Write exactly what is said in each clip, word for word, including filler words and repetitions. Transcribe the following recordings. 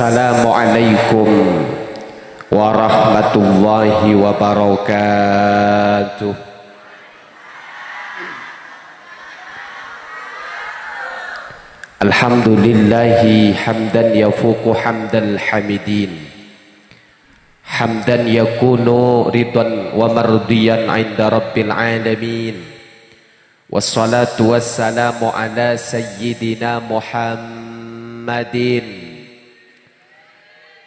Assalamualaikum warahmatullahi wabarakatuh. Alhamdulillahi hamdan yafuqu hamdal hamidin. Hamdan yakunu ridwan wa mardiyan 'inda rabbil alamin. Wassalatu wassalamu ala sayyidina Muhammadin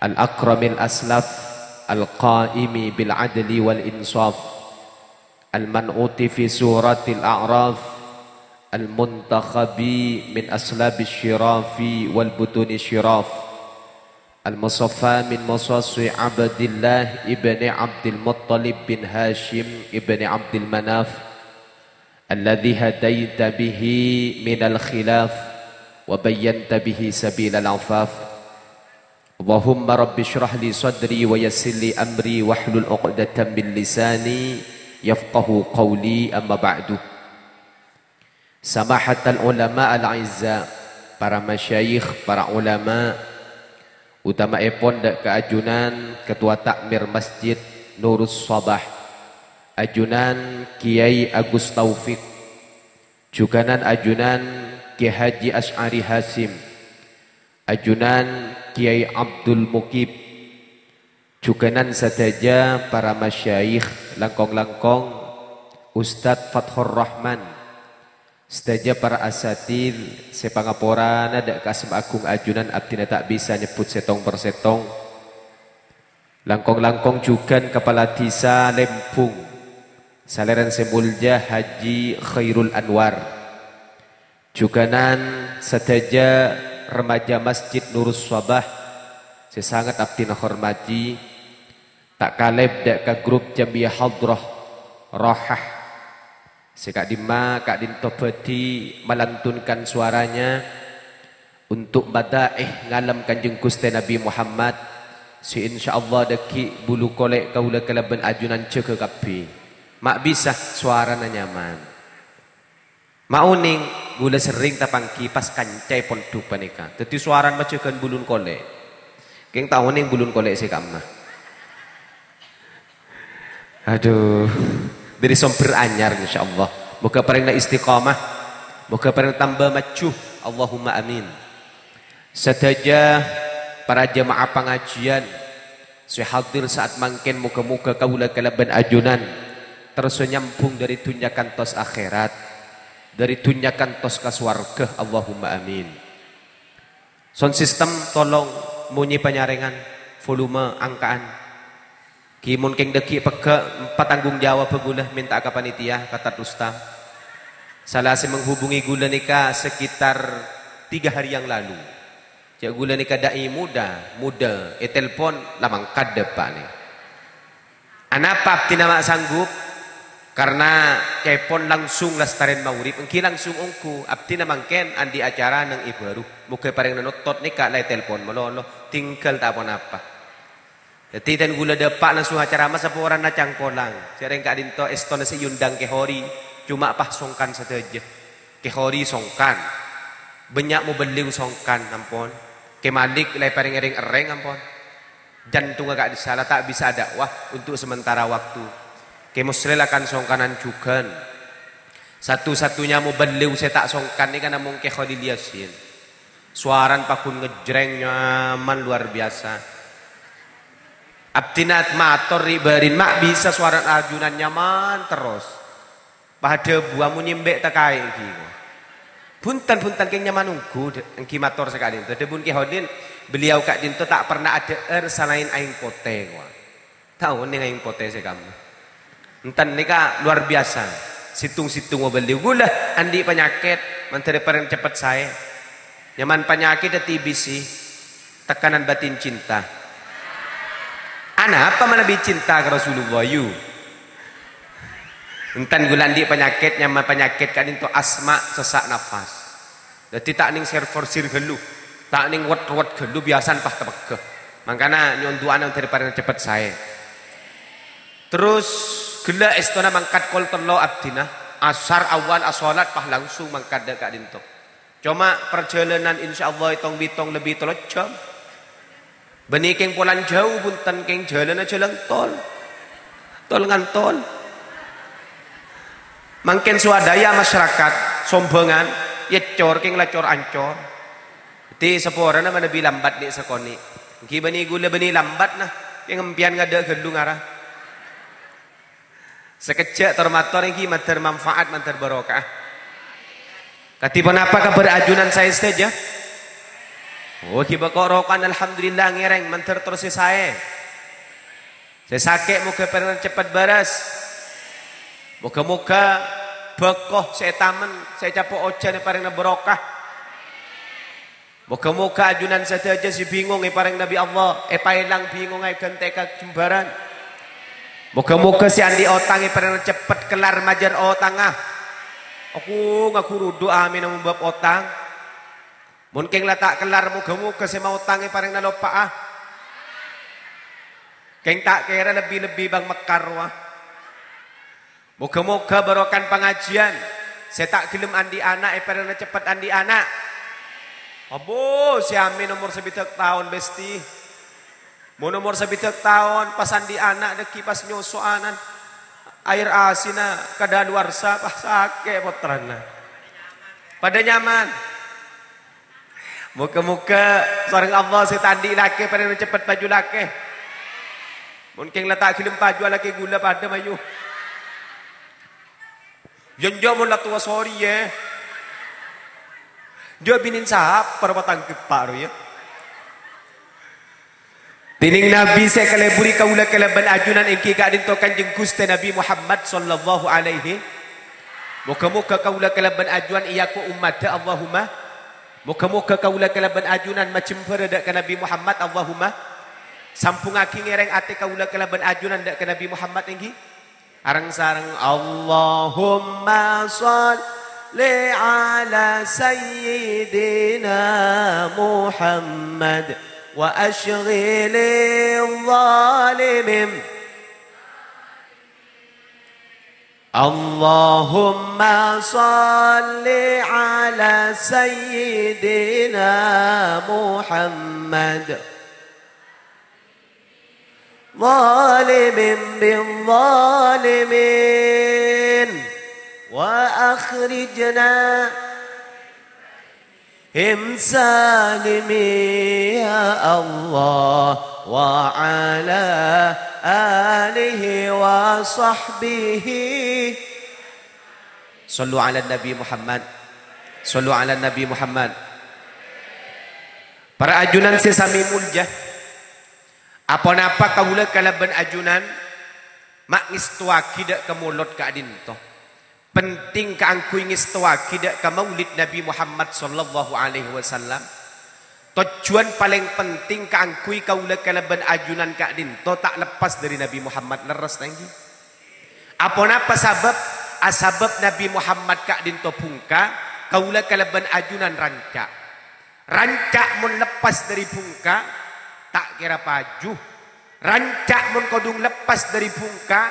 al-akramil aslaf, al-qaimi bil adli wal insaf, al-man'uti fi suratil a'raf, al-muntakhabi min aslabis syirafi wal butuni syiraf, al-musaffa min musaswi Abdillah ibni Abdul Muttalib bin Hashim ibni Abdul Manaf, alladzi hadaita bihi minal khilaf wa bayyanta bihi sabilal afaf. Allahumma rabbi shrah li sadri wa yassir li amri wahlul 'uqdatam min lisani yafqahu qawli, amma ba'du. Samahatal ulama al-a'izza, para masyayikh, para ulama, utamaèpon dâ' ka ajunan Ketua Takmir Masjid Nurus Sabah, ajunan Kiai Agus Taufik, jhughânan ajunan Kiai Haji Asy'ari Hasyim, ajunan Kiai Abdul Mukib, jhughânan sadhâjâ para masyayikh, langkong-langkong Ustadz Fathur Rahman, sadhâjâ para asatidz sè pangaporana dâ' ka asma agung ajunan abdhina ta' bisa nyebbhut sèttong per sèttong. Langkong-langkong jhughân Kapala Dhisa Lembung, salèrana sè molja Haji Khairul Anwar. Jhughânan sadhâjâ remaja Masjid Nurus Sabah sè sanget abdhina hormati, ta' kalèp dâ' ka grup Jam'iyah Hadrah Rohah sè ka'dimma ka'dinto bhâdhi malantunkan suaranya untuk madaih ngalem Kanjeng Ghustè Nabi Muhammad, sè insyaallah dâggi' bulu kolè' kaulâ kalabân ajunan jâgâ kabbhi. Ma' bisa, sowarana nyaman. Ma' onèng, ghulâ serrèng tapangghi pas kanca è pondhuk panèka. Dhâddhi sowarana majâgân bulun kolè'. Kèng ta' onèng bulun kolè' sè ka'imma. Adhu, dâri sombher anyar, insyaallah. Moghâ parèngana istiqomah. Moghâ parèng tamba maju. Allahumma amin. Sadhâjâ para jemaah pangajiân sè hadir saat mangkèn, moghâ-moghâ kaulâ kalabân ajunan terrosa nyambhung dâri dhunnya kantos akhèrat, dâri dhunnya kantos ka sowarghâ. Allahumma amin. Sound system, tolong monyè panyarèngan, volume angka'an. Ghi mon kèng dâggi' pegghâ', empa' tanggung jawab ghulâ mènta'a ka panitia, ka Tad Rustam. Sala sè menghubungi ghulâ nèka sekitar tiga hari yang lalu. Jâ' ghulâ nèka da'i muda, muda, ètelpon, la mangkat dâpa' nè. Anapa abdhina ma' sanggup? Karna ca'èpon langsung lastarèn maghrib, èngghi langsung ongghu. Abdhina mangkèn andi' acara neng è bâru. Moghâ parèngana nottot nèka la ètelpon malolo, tinggal ta' ponapa. Dhâddhi dhân ghulâ dâpa' langsung acara ma' saporana cangkolang. Sèrèng ka'dinto èstona sè èondâng Kè Hori, coma pas songkan sadhâjâ. Kè Hori songkan. Bânnya' mobelli songkan, ampon. Kè Malik la èparèngè rèng-èrèng, ampon. Jantongnga ka'dissa' la ta' bisa ada'wah untuk sementara waktu. Kè Musril akan songkanan jhughân. Satu-satunya mobelli sè ta' songkan nèka namong Kè Kholil Yasin. Sowarana pagghun ngejreng nyaman luar biasa. Abdhina mator ri'-bâri'na ma' bisa sowarana ajunan nyaman terros. Pas adhâbu, "Amonyè mbè' ta' kaè èngghi." "Bhunten, bhunten, kèng nyaman ongghu, dâ-, èngghi mator sakalè." Dhâbuna Kè Kholil, "Beliau ka'dinto ta' pernah adhâ'âr salaèn aèng potè, kowa." Ta' onèng aèng potè sè ka'imma. Enten nèka luar biasa. Sèttong-sèttong mobelli. Ghulâ andi' panyakèt, mandhâr parèng cepet saè. Nyaman panyakèt T B C, tekanan batin cinta. Anapa manabi cinta ka Rasulullah, yu? Enten ghulâ andi' panyakèt, nyaman panyakèt ka'dinto asma, sesak nafas. Dhâddhi ta' nèng servorsir ghâllu, ta' nèng wet-wet ghâllu, biyasana pas tapegghâ. Mangkana nyo'on du'ana dhâri parèng cepet saè. Terros ghellâ' èstona mangkat kol tello' abdhina, asar awan asholat pas langsung mangkat dâ' ka'dinto. Coma parjhâlânan insyaallah ètong-bètong lebbi tello' jam. Bânnè kèng polana jhâu, bhunten, kèng jhâlâna jhâlân tol. Tol ngantol. Mangkèn swadaya masyarakat Sombhângan, ècor kèng la cor-ancor. Dhâddhi saporana manabi lambat nè' sakonè'. Èngghi bânnè ghulâ bânnè lambat, nah, kèng empèyan ngadâ' ghâllu ngara. Sakejjhâ' tor-mator èngghi mandhâr manfaat, mandhâr barokah. Kadhi ponapa kabhâr ajunan saè sadhâjâ? Oh, èngghi bâko' roko'an, alhamdulillah, ngèrèng mandhâr terros sè saè. Sè sakè' moghâ parèngna ceppet bârâs. Moghâ-moghâ bâko sè ètamen, sè ècapo' ojhân èparèngna barokah. Moghâ-moghâ ajunan sadhâjâ sè bingong èparèngana bi' Allah, èpaèlang bingongnga èghântè ka jembhârân. Moghâ-moghâ sè andi' otang èparèngana ceppet kellar majâr otangnga. Aku ngaghuru du'a amin mon bab otang. Mon kèng la ta' kellar, moghâ-moghâ sè maotang èparèngana loppa'a. Kèng ta' kèra lebbi-lebbi bâng mekkar rowa. Moghâ-moghâ barokana pangajiyân. Sè ta' ghellem andi' ana' èparèngana ceppet andi' ana'. Abo, sè amin omor sabidhâk taon, Besti. Mon omor sabidhâk taon, pas andi' ana' dhâggi' pas nyoso'anan. Aèr asinna kadaluwarsa, pas sakè' pottrana. Padâ nyaman. Moghâ-moghâ sareng Allah sè ta' andi' lakè parèngana ceppet paju lakè. Mon kèng la ta' ghellem paju alakè ghulâ padâ mayu. Yâ, enjâ' mon la towa, sorry, yâ. Enjâ' binèn sapa rowa tang gheppa' rowa, yâ. Dhinèng Nabi sè èkaleburi kaulâ kalabân ajunan èngghi ka'dinto Kanjeng Ghustè Nabi Muhammad sallallahu alaihi. Moghâ-moghâ kaulâ kalabân ajunan èako' ommaddhâ, Allahumma. Moghâ-moghâ kaulâ kalabân ajunan majembhârâ dâ' ka Nabi Muhammad, Allahumma. Sambhungngaghi ngèrèng atè kaulâ kalabân ajunan dâ' ka Nabi Muhammad èngghi. Areng-sareng, Allahumma shalli ala sayyidina Muhammad wa asyghilil zalimin. Allahumma shalli ala sayyidina Muhammad. Zalimin bizzalimin. Wa akhrijna him salimi ya Allah. Wa ala alihi wa sahbihi. Shallu ala Nabi Muhammad. Shallu ala Nabi Muhammad. Para ajunan sè samè molja. Aponapa kaulâ kalabân ajunan ma' ngèstowaghi dâ' ka molod ka'dinto. Penting kaangghuy ngèstowaghi dâ' ka maulid Nabi Muhammad sallallahu alaihi wasallam. Tojjhuwân palèng penting kaangghuy kaulâ kalabân ajunan ka'dinto ta' leppas dhâri Nabi Muhammad, lerres ta' èngghi? Aponapa sabâb? Asabâb Nabi Muhammad ka'dinto bhungka, kaulâ kalabân ajunan ranca'. Ranca' mon leppas dhâri bhungka, ta' kèra paju. Ranca' mon kodhung leppas dhâri bhungka,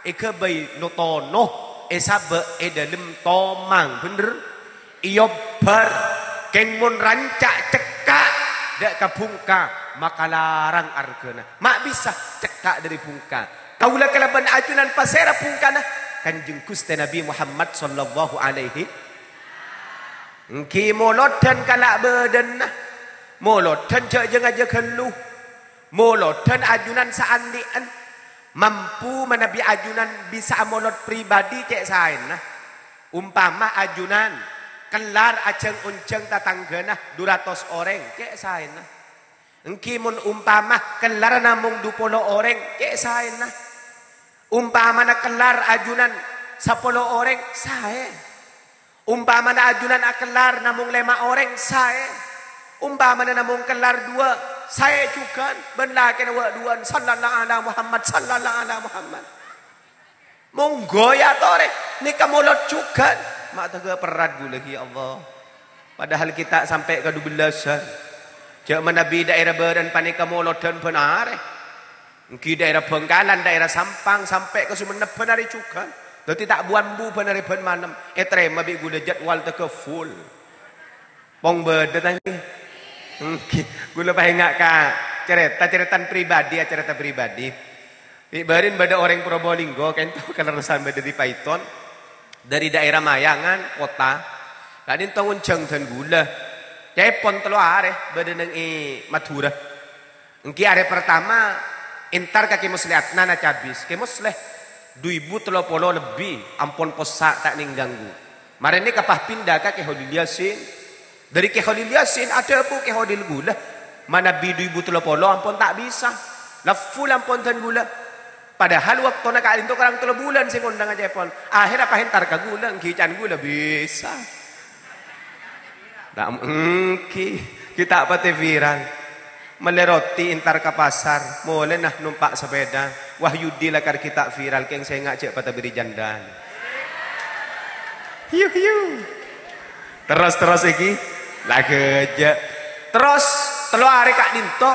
èghâbây no-tono, èsabâ' è dâlem tomang, bhender? Èobbhâr. Kèng mon ranca' cekka' dâ' ka bhungka, makalarang arghâna. Ma' bisa cekka' dhâri bhungka. Kaulâ kalabân ajunan pasèra bhungkana? Kanjeng Ghustè Nabi Muhammad sallallahu alaihi. Èngghi molodhân kala' bâdânna. Molodhân jhâ' jhâ-ngajhâ ghâllu. Molodhân ajunan saandhi'en. Mampu manabi ajunan bisa amolod pribadi cè' saèna. Ompama ajunan kellar ajhâng-onjhâng tatangghâna du ratos orèng, cè' saèna. Èngghi mon ompama kellarra namong du polo orèng, cè' saèna. Ompamana kellar ajunan sapolo orèng, saè. Ompamana ajunan akellar namong lèma orèng, saè. Ompamana namong kellar duwâ', saè jhughân, bân lakèna wâ'-duwâ'ân, sallallahu ala Muhammad, sallallahu ala Muhammad. Monggo èyatorè, nèka molod jhughân. Ma' tèghâ' perrat ghulâ ghi, ya Allah. Padahal kita sampè' ka dubellâsân. Jhâ' manabi daèra bârân panèka molodhân bân arè. Èngghi daèra Bhângkalan, daèra Sampang, sampè' ka Songennep bân arè jhughân. Dhâddhi ta' bu-ambu bân arè bân malem. Ètarèma bi' ghulâ jadwal tèghâ' full. Pong bâdâ ta' èngghi? Èngghi. Ghulâ paènga' ka Carèta, carètan pribadi, ya, carèta pribadi. Bi' bârin bâdâ orèng Probolinggo, ka'dinto kalerressan bâdâ dâri Paiton, dâri daerah Mayangan, kota. Ka'dinto ngonjhâng dân ghulâ. Ca'èpon tello arè bâdâ neng è Madhurâ. Èngghi arè partama, entar ka Kè Musleh Adnan acabis. "Kè Musleh, du èbu tello polo lebbi, ampon possa' ta' nèng ganggu. Marèna kapah pinda ka Kè Holil Yasin." Dâri Kè Holil Yasin, adhâbu Kè Holil ghulâ, manabi du èbu tello polo ampon ta' bisa. La full ampon dân ghulâ. Padahal bâktona ka'dinto korang tello bulân sè ngondhâng ca'èpon. Akhèrra pas entar ka ghulâ, èngghi can ghulâ bisa. Ta' èngghi, ghi' ta' patè viral. Mellè roti entar ka pasar, molèna nompa' sepeda. Wahyudi lakar ghi' ta' viral, kèng sènga' jhâ' patè bâri' jandhâna. Hiu, hiu. Terros, terros èngghi. La ghâjâ'. Terros, tello arè ka'dinto,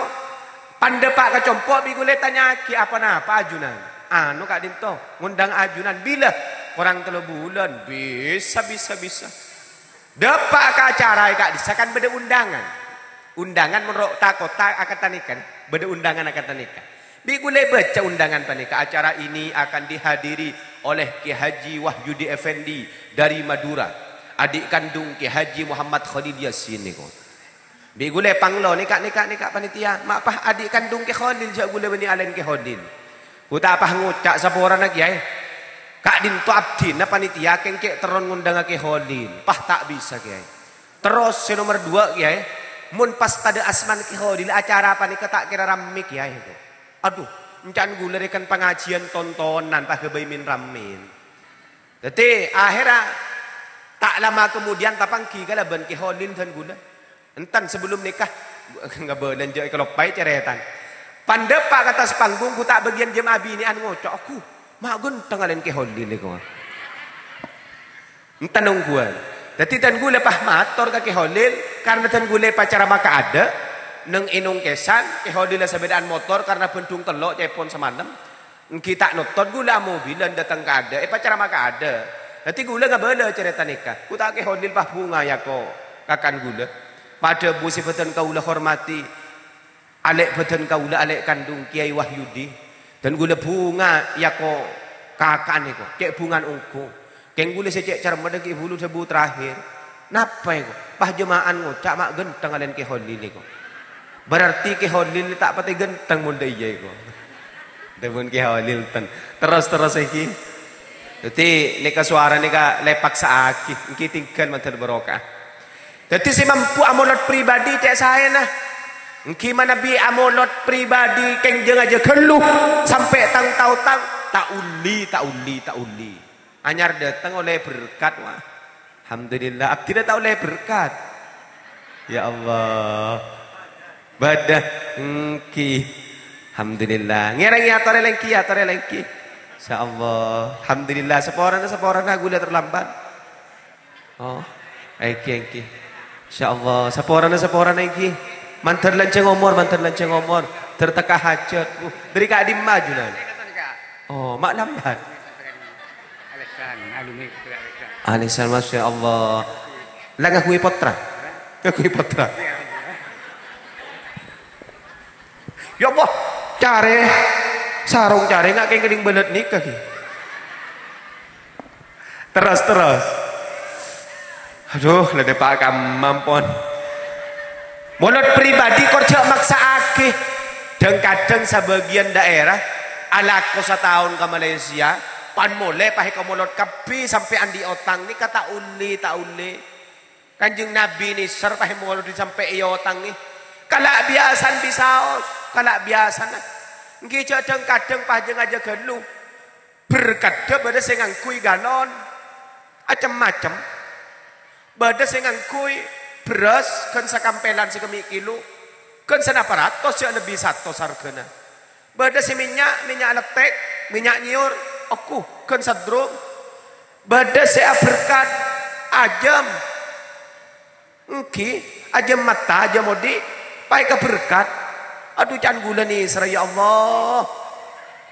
pan dâpa' ka compo' bi' ghulâ ètanya'aghi, "Apa-napa ajunan?" "Anu ka'dinto, ngondhâng ajunan." "Bilâ?" "Korang tello bulân." "Bisa, bisa, bisa." Dâpa' ka acara è ka'dissa' kan bâdâ undangan. Undangan mon ro' ta-kota akantha nèka, bâdâ undangan akantha nèka. Bi' ghulâ bâca undangan panèka, "Acara ini akan dihadiri oleh Kè Haji Wahyudi Effendi dari Madura, adik kandung Kè Haji Muhammad Kholil Yasin," nèko. Bi' ghulâ panglo, "Nèka, nèka, nèka panitia, ma' pas adik kandung Kè Kholil, jhâ' ghulâ bânnè alaèn Kè Kholil." Ghu ta' pas ngoca' saporana, Kèyaè. Ka'dinto abdhina panitia kèng cè' terron ngondhângnga Kè Kholil. Pas ta' bisa, Kèyaè. Terros sè nomer duwâ', Kèyaè, mon pas tadâ' asmana Kè Kholil, acara panèka ta' kèra rammè, Kèyaè, to. Adhu, ènca'na ghulâ rèken pangajiyân tontonan, pas ghâbây men-rammèn. Dhâddhi, akhèrra ta' lama kemudian tapangghi kalabân Kè Kholil dân ghulâ. Enten sabellum nèka, ngabâlân jhâ' èkaloppaè carètana. Pan dâpa' ka attas panggung, ghu ta' bâgiyân jhâ' abinè'an ngoca', "Ghu, ma' ghântheng alaèn Kè Kholil nèko." Enten ongghuwân. Dhâddhi, dân ghulâ pas mator ka Kè Kholil, karna dân ghulâ èpacarama kaadâ', neng è Nongkèsan, Kè Kholil la sabidhâ'ân motor karna bhândhung tello' ca'èpon samalem. Èngghi ta' nottot ghulâ amobilan dâteng kaadâ', èpacarama kaadâ'. Dhâddhi ghulâ ngabâlâ carèta nèka. Ghu ta' Kè Kholil pas bhunga èako kakan ghulâ. Pas adhâbu sè bhâdhân kaulâ hormatè, alè' bhâdhân kaulâ, alè' kandung Kèyaè Wahyudi. Dân ghulâ bhunga èako kakan nèko, cè' bhungana ongghu. Kèng ghulâ sè cè' carmedda ghi' bhulu dhâbu terakhir. Napa èko? Pas jhâma'an ngoca' ma' ghântheng alaèn Kè Kholil nèko. Berarti Kè Kholil ta' patè ghântheng mon dâ' iyâ èko. Dhâbuna Kè Kholil ten. Terros, terros èngghi. Dhâddhi nèka sowara nèka la èpaksa'aghi, èngghi tinggal mandhâr barokah. Dhâddhi sè mampu amolot pribadi cè' saèna. Èngghi manabi amolot pribadi kèng jhâ-ngajhâ ghâllu sampè' tang-taotang, ta' ollè, ta' ollè, ta' ollè. Anyar dâteng ollè berkat, wah. Alhamdulillah, abdhina ta' ollè berkat. Ya Allah. Bâdâ, èngghi. Alhamdulillah. Ngèrèngè atorè lèngghi, atorè lèngghi. Insyaallah. Alhamdulillah, saporana, saporana ghulâ terlambat. Oh, èngghi, èngghi. Insyaallah, saporana, saporana èngghi. Mandhâr lanjhâng omor, mandhâr lanjhâng omor. Dhâr tekka hajat. Uh, dâri ka'dimma ajunan? Oh, ma' lambat. Alesan, alumni Alesan. Alesan, Masya Allah. La ngaghuy potra? Ngaghuy potra. Ya Allah, carè. Sarong carè nga' kèng kènèng bâlât nèka, ghi. Terros, terros. Adhu, la dâpa' kamma ampon. Molot pribadi kor jhâ' maksa'aghi. Dhâng-kadhâng sabâgiyân daerah alako sataon ka Malaysia, pan molè pas èkamolot kabbhi sampè' andi' otang, nèka ta' ollè, ta' ollè. Kanjeng Nabi nèser pas èmolodhi sampè' èotangè. Kala' biyasana bisaos, kala' biyasana. Èngghi jhâ' dhâng-kadhâng pas jhâ-ngajhâ ghâllu. Berkaddhâ bâdâ sè ngangghuy galon, acem-macem. Bâdâ sè ngangghuy bherrâs ghân sakampelan sakemmè' kilo, ghân sanapa ratos jhâ' lebbi satos arghâna. Bâdâ sè mènnya', mènnya' lettèk, mènnya' nyèyor, ogghu, ghân sadrung. Bâdâ sè aberkat, ajâm. Èngghi, ajâm matta, ajâm odi', pas èkaberkat. Adhu, can ghulâ nèserra, ya Allah.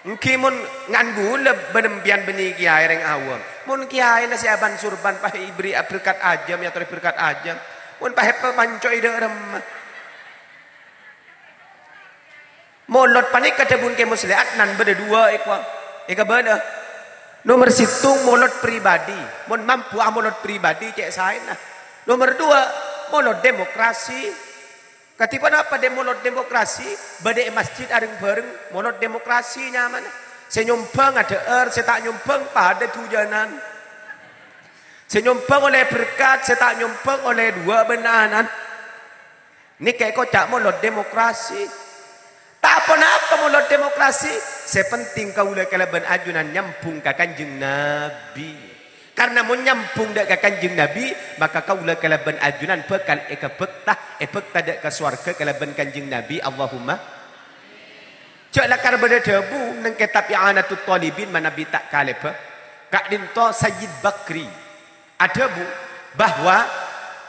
Èngghi, mon ngan ghulâ bân empèyan bânnè kèyaè rèng awam. Mon kèyaèna sè abân-surbân pas èberri' berkat ajâm, èyatorè berkat ajâm. Mon pas èpapanco'è dâ' remma. Molod panèka dhâbuna Kè Muslihat nan bâdâ duwâ' èko-, èkabâlâ. Nomer sèttong, molod pribadi. Mon mampu amolod pribadi, cè' saèna. Nomer duwâ', molod demokrasi. Kadhi ponapa dè-, molod demokrasi? Bâdâ è masjid areng-bhâreng, molod demokrasi nyamana. Sè nyombhâng adhâ'âr, sè ta' nyombhâng padâ dhujânan. Sè nyombhâng ollè berkat, sè ta' nyombhâng ollè duwâ' bân anan. Nèka èkoca' molod demokrasi. Ta' ponapa molod demokrasi, sè penting kaulâ kalabân ajunan nyambhung ka Kanjeng Nabi. Karna mon nyambhung dâ' ka Kanjeng Nabi, maka kaulâ kalabân ajunan bhâkal èkabhâkta, èbhâkta dâ' ka sowarghâ kalabân Kanjeng Nabi. Allahumma. Jhâ' lakar bâdâ dhâbu neng kètab I'anatut Thalibin manabi ta' kalèbhâ. Ka'dinto Sayyid Bakri adhâbu bahwa,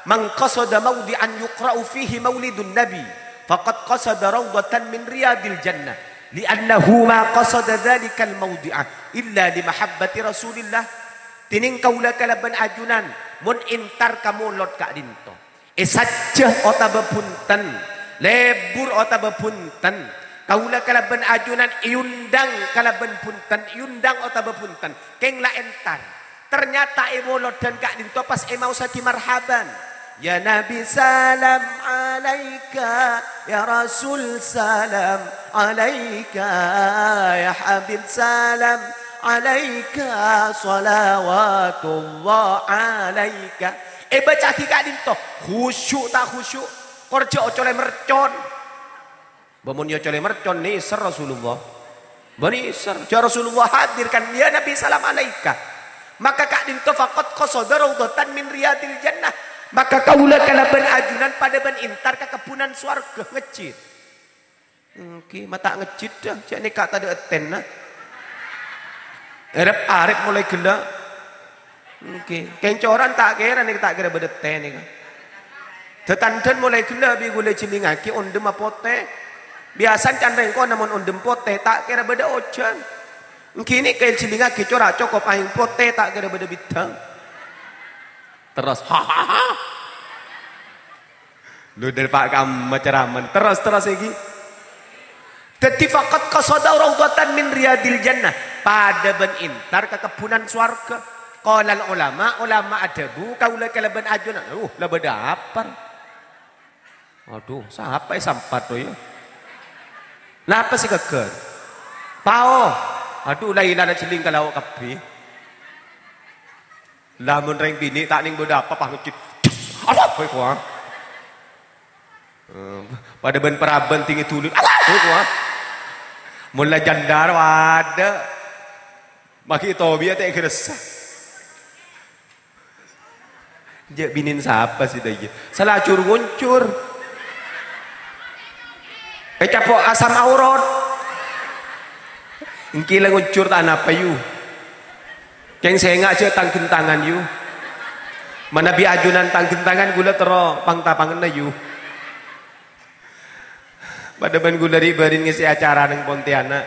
"Man qasada maudhi'an yuqra'u fihi maulidun nabi, faqad qasada raudhatan min riyadil jannah, li'annahu ma qasada dzalikal maudhi'a illa li mahabbati Rasulillah." Dhinèng kaulâ kalabân ajunan, mon entar ka molod ka'dinto, è sajjhâ otabâ bhunten, lebur otabâ bhunten, kaulâ kalabân ajunan èondhâng kalabân bhunten, èondhâng otabâ bhunten, kèng la entar. Ternyata è molodhân ka'dinto pas èmaosaghi marhaban. "Ya Nabi, salam alaika. Ya Rasul, salam alaika. Ya Habib, salam alaika. Shalawatullah alaika." Èbâca'aghi ka'dinto, khusyuk ta' khusyuk? Kor jhâ' ocolè mercon. Bâ mon èocolè mercon, nèser Rasulullah. Bâ nèser. Jhâ' Rasulullah hadir kan, "Ya Nabi, salam alaika." Maka ka'dinto faqad qasada raudhatan min riyadil jannah. Maka kaulâ kalabân ajunan padâ bân entar ka kebbhunan sowarghâ, ngejjhit. Èngghi, ma' ta' ngejjhit, dâ. Jhâ' nèka tadâ' ètèna. Arep-arep molaè ghellâ'. Èngghi, kèncoran ta' kèra nèka, ta' kèra bâdâ ètè nèka. Dâtandhân molaè ghellâ' bi' ghulâ èjhellingngaghi ondhem apotè. Biyasana can rèng kono mon ondhem potè, ta' kèra bâdâ ojhân. Èngghi nèka èjhellingngaghi cora' cokop aèng potè, ta' kèra bâdâ bidhâng. Terros, "Hahaha." Lu, dâri pa' kamma ceraman. Terros, terros èngghi. Dâddhi, faqad qasada raudhatan min riyadil jannah. Padâ bân entar ka kebbhunan sowarghâ. Qalal ulama, ulama adhâbu, kaulâ kalabân ajunan, "Uh, la bâdâ apa?" Adhu, sapa è sampat, to, ya? Napa sè ghâggâr? Pao. Adhu, la-, ilana jhelling ka lao' kabbhi. Lamon rèng binè' ta' nèng bâdâ apa, pas ngejjhit. Allah, kowe, kowa. Eh, padâ bân paraban tinggi dulur. Allah, kowe, kowa. Mon la jandar, wadâ. Magi tobiya ta' èghâressa. Jhâ' binèn sapa sè dâjâ? Salajur ngoncor. Ècapo' asam aurat. Èngghi la ngoncor ta' napa, yu. Kèng sènga' jhâ' tang-ghântangan, yu. Manabi ajunan tang-ghântangan ghulâ terro pang-tapanganna, yu. Padâ bân ghulâ ri-bâri' ngèssè acara neng Pontianak.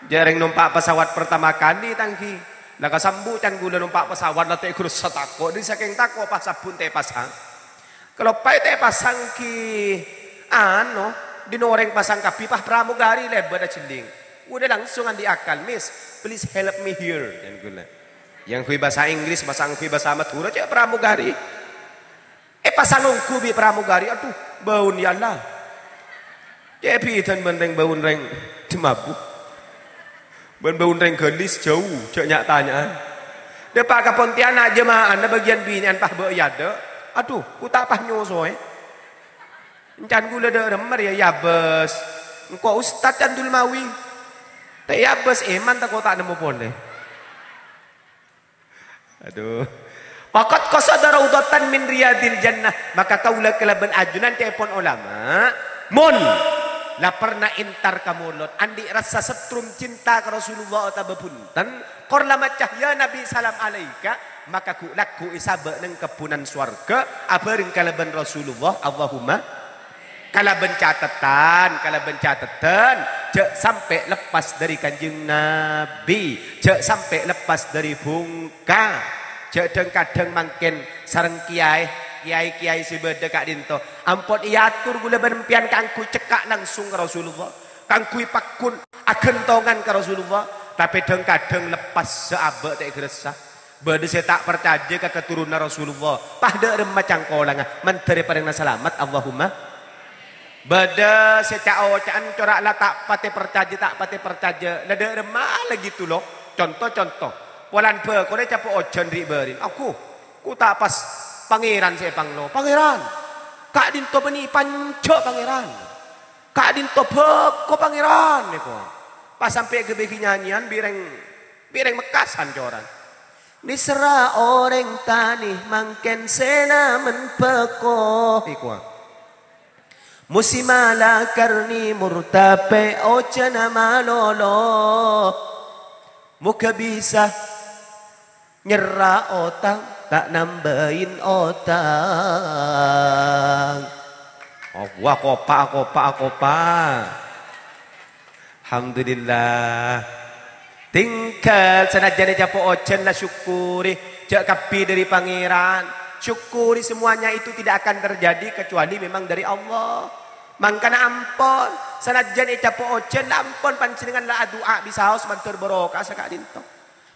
Jhâ' rèng nompa' pesawat pertama kali, tang ghi. La kasambu' can ghulâ nompa' pesawat, la ta' èghâressa tako'. Dâri sakèng tako' pas sabbhun ta' èpasang. Kaloppaè ta' èpasang ghi, ano, dhin orèng pasang kabbhi, pas pramugari lèbât ajhelling. Ghulâ langsung andi' akal, "Miss, please help me here," can ghulâ. Yang ghi bhâsa Inggris, pas angghuy bhâsa Madhurâ, cè' pramugari. Èpasang ongghu bi' pramugari, adhu, bâun, ya Allah. Cè' bhidhân bân rèng bâun rèng Dhemabu. Bân bâun rèng Galis jhâu, jhâ' nya'-tanya'an. Dâpa' ka Pontianak jema'anna bâgiyân binè'an pas bâ' è adâ'. Adhu, gu ta' pas nyosoè. Èncan ghulâ dâ' remma rèya èabâs. Engko' Ustad can Dulmawi. Ta' èabâs, èman tako' ta' nemmo polè. Adhu. Faqad qasada raudhatan min riyadil jannah. Maka kaulâ kalabân ajunan ca'èpon olama, mon la perna entar ka molod, andi' rassa setrum cinta ka Rasulullah otabâ bhunten, kor la maca, "Ya Nabi, salam alaika," maka ghu'-lagghu' èsabâ' neng kebbhunan sowarghâ abhâreng kalabân Rasulullah. Allahumma. Kalabân catetan, kalabân catetan, jhâ' sampè' leppas dâri Kanjeng Nabi, jhâ' sampè' leppas dâri bhungka. Jhâ' dhâng-kadhâng mangkèn sareng kiyaè, kiyaè-kiyaè sè bâdâ ka'dinto ampon èator ghulâ bân empèyan kaangghuy cekka' langsung ka Rasulullah. kaangghuy paggun aghântongan ka Rasulullah, tapè dhâng-kadhâng leppassa abâ' ta' èghâressa. Bâdâ sè ta' parcajâ ka katurunanna Rasulullah, pas dâ' remma cangkolanga, mandhâr èparèngana salamet, Allahumma. Bâdâ sè ca'-oca'an cora' la ta' patè parcajâ, ta' patè parcajâ, la dâ' remma la gitu lo. Conto-conto, polana bâkona ècapo' ojhân ri'-bâri'na. Aghu, ku ta' pas Pangèran sè èpanglo. Pangèran, ka'dinto bânnè panja' Pangèran. Ka'dinto bhâko Pangèran, èko. Pas sampè' ghâbây ghi-nyanyèyan bi' rèng, bi' rèng Mekkasan coran. Nèserra orèng tanè mangkèn sè namen bhâko, èko. Musimma la karni murtapè' ojhânna malolo. Moghâ bisa nyerra otang, ta' nambâi otang. Oh, wah, kopa', kopa', kopa'. Alhamdulillah. Tinggal, sanajjân ècapo' ojhân, la syukuri. Jhâ' kabbhi dâri Pangèran. Syukuri, semuanya itu tidak akan terjadi kecuali memang dari Allah. Mangkana ampon, sanajjân ècapo' ojhân, la ampon panjhennengngan la adu'a bisaos mandhâr barokah saka'dinto.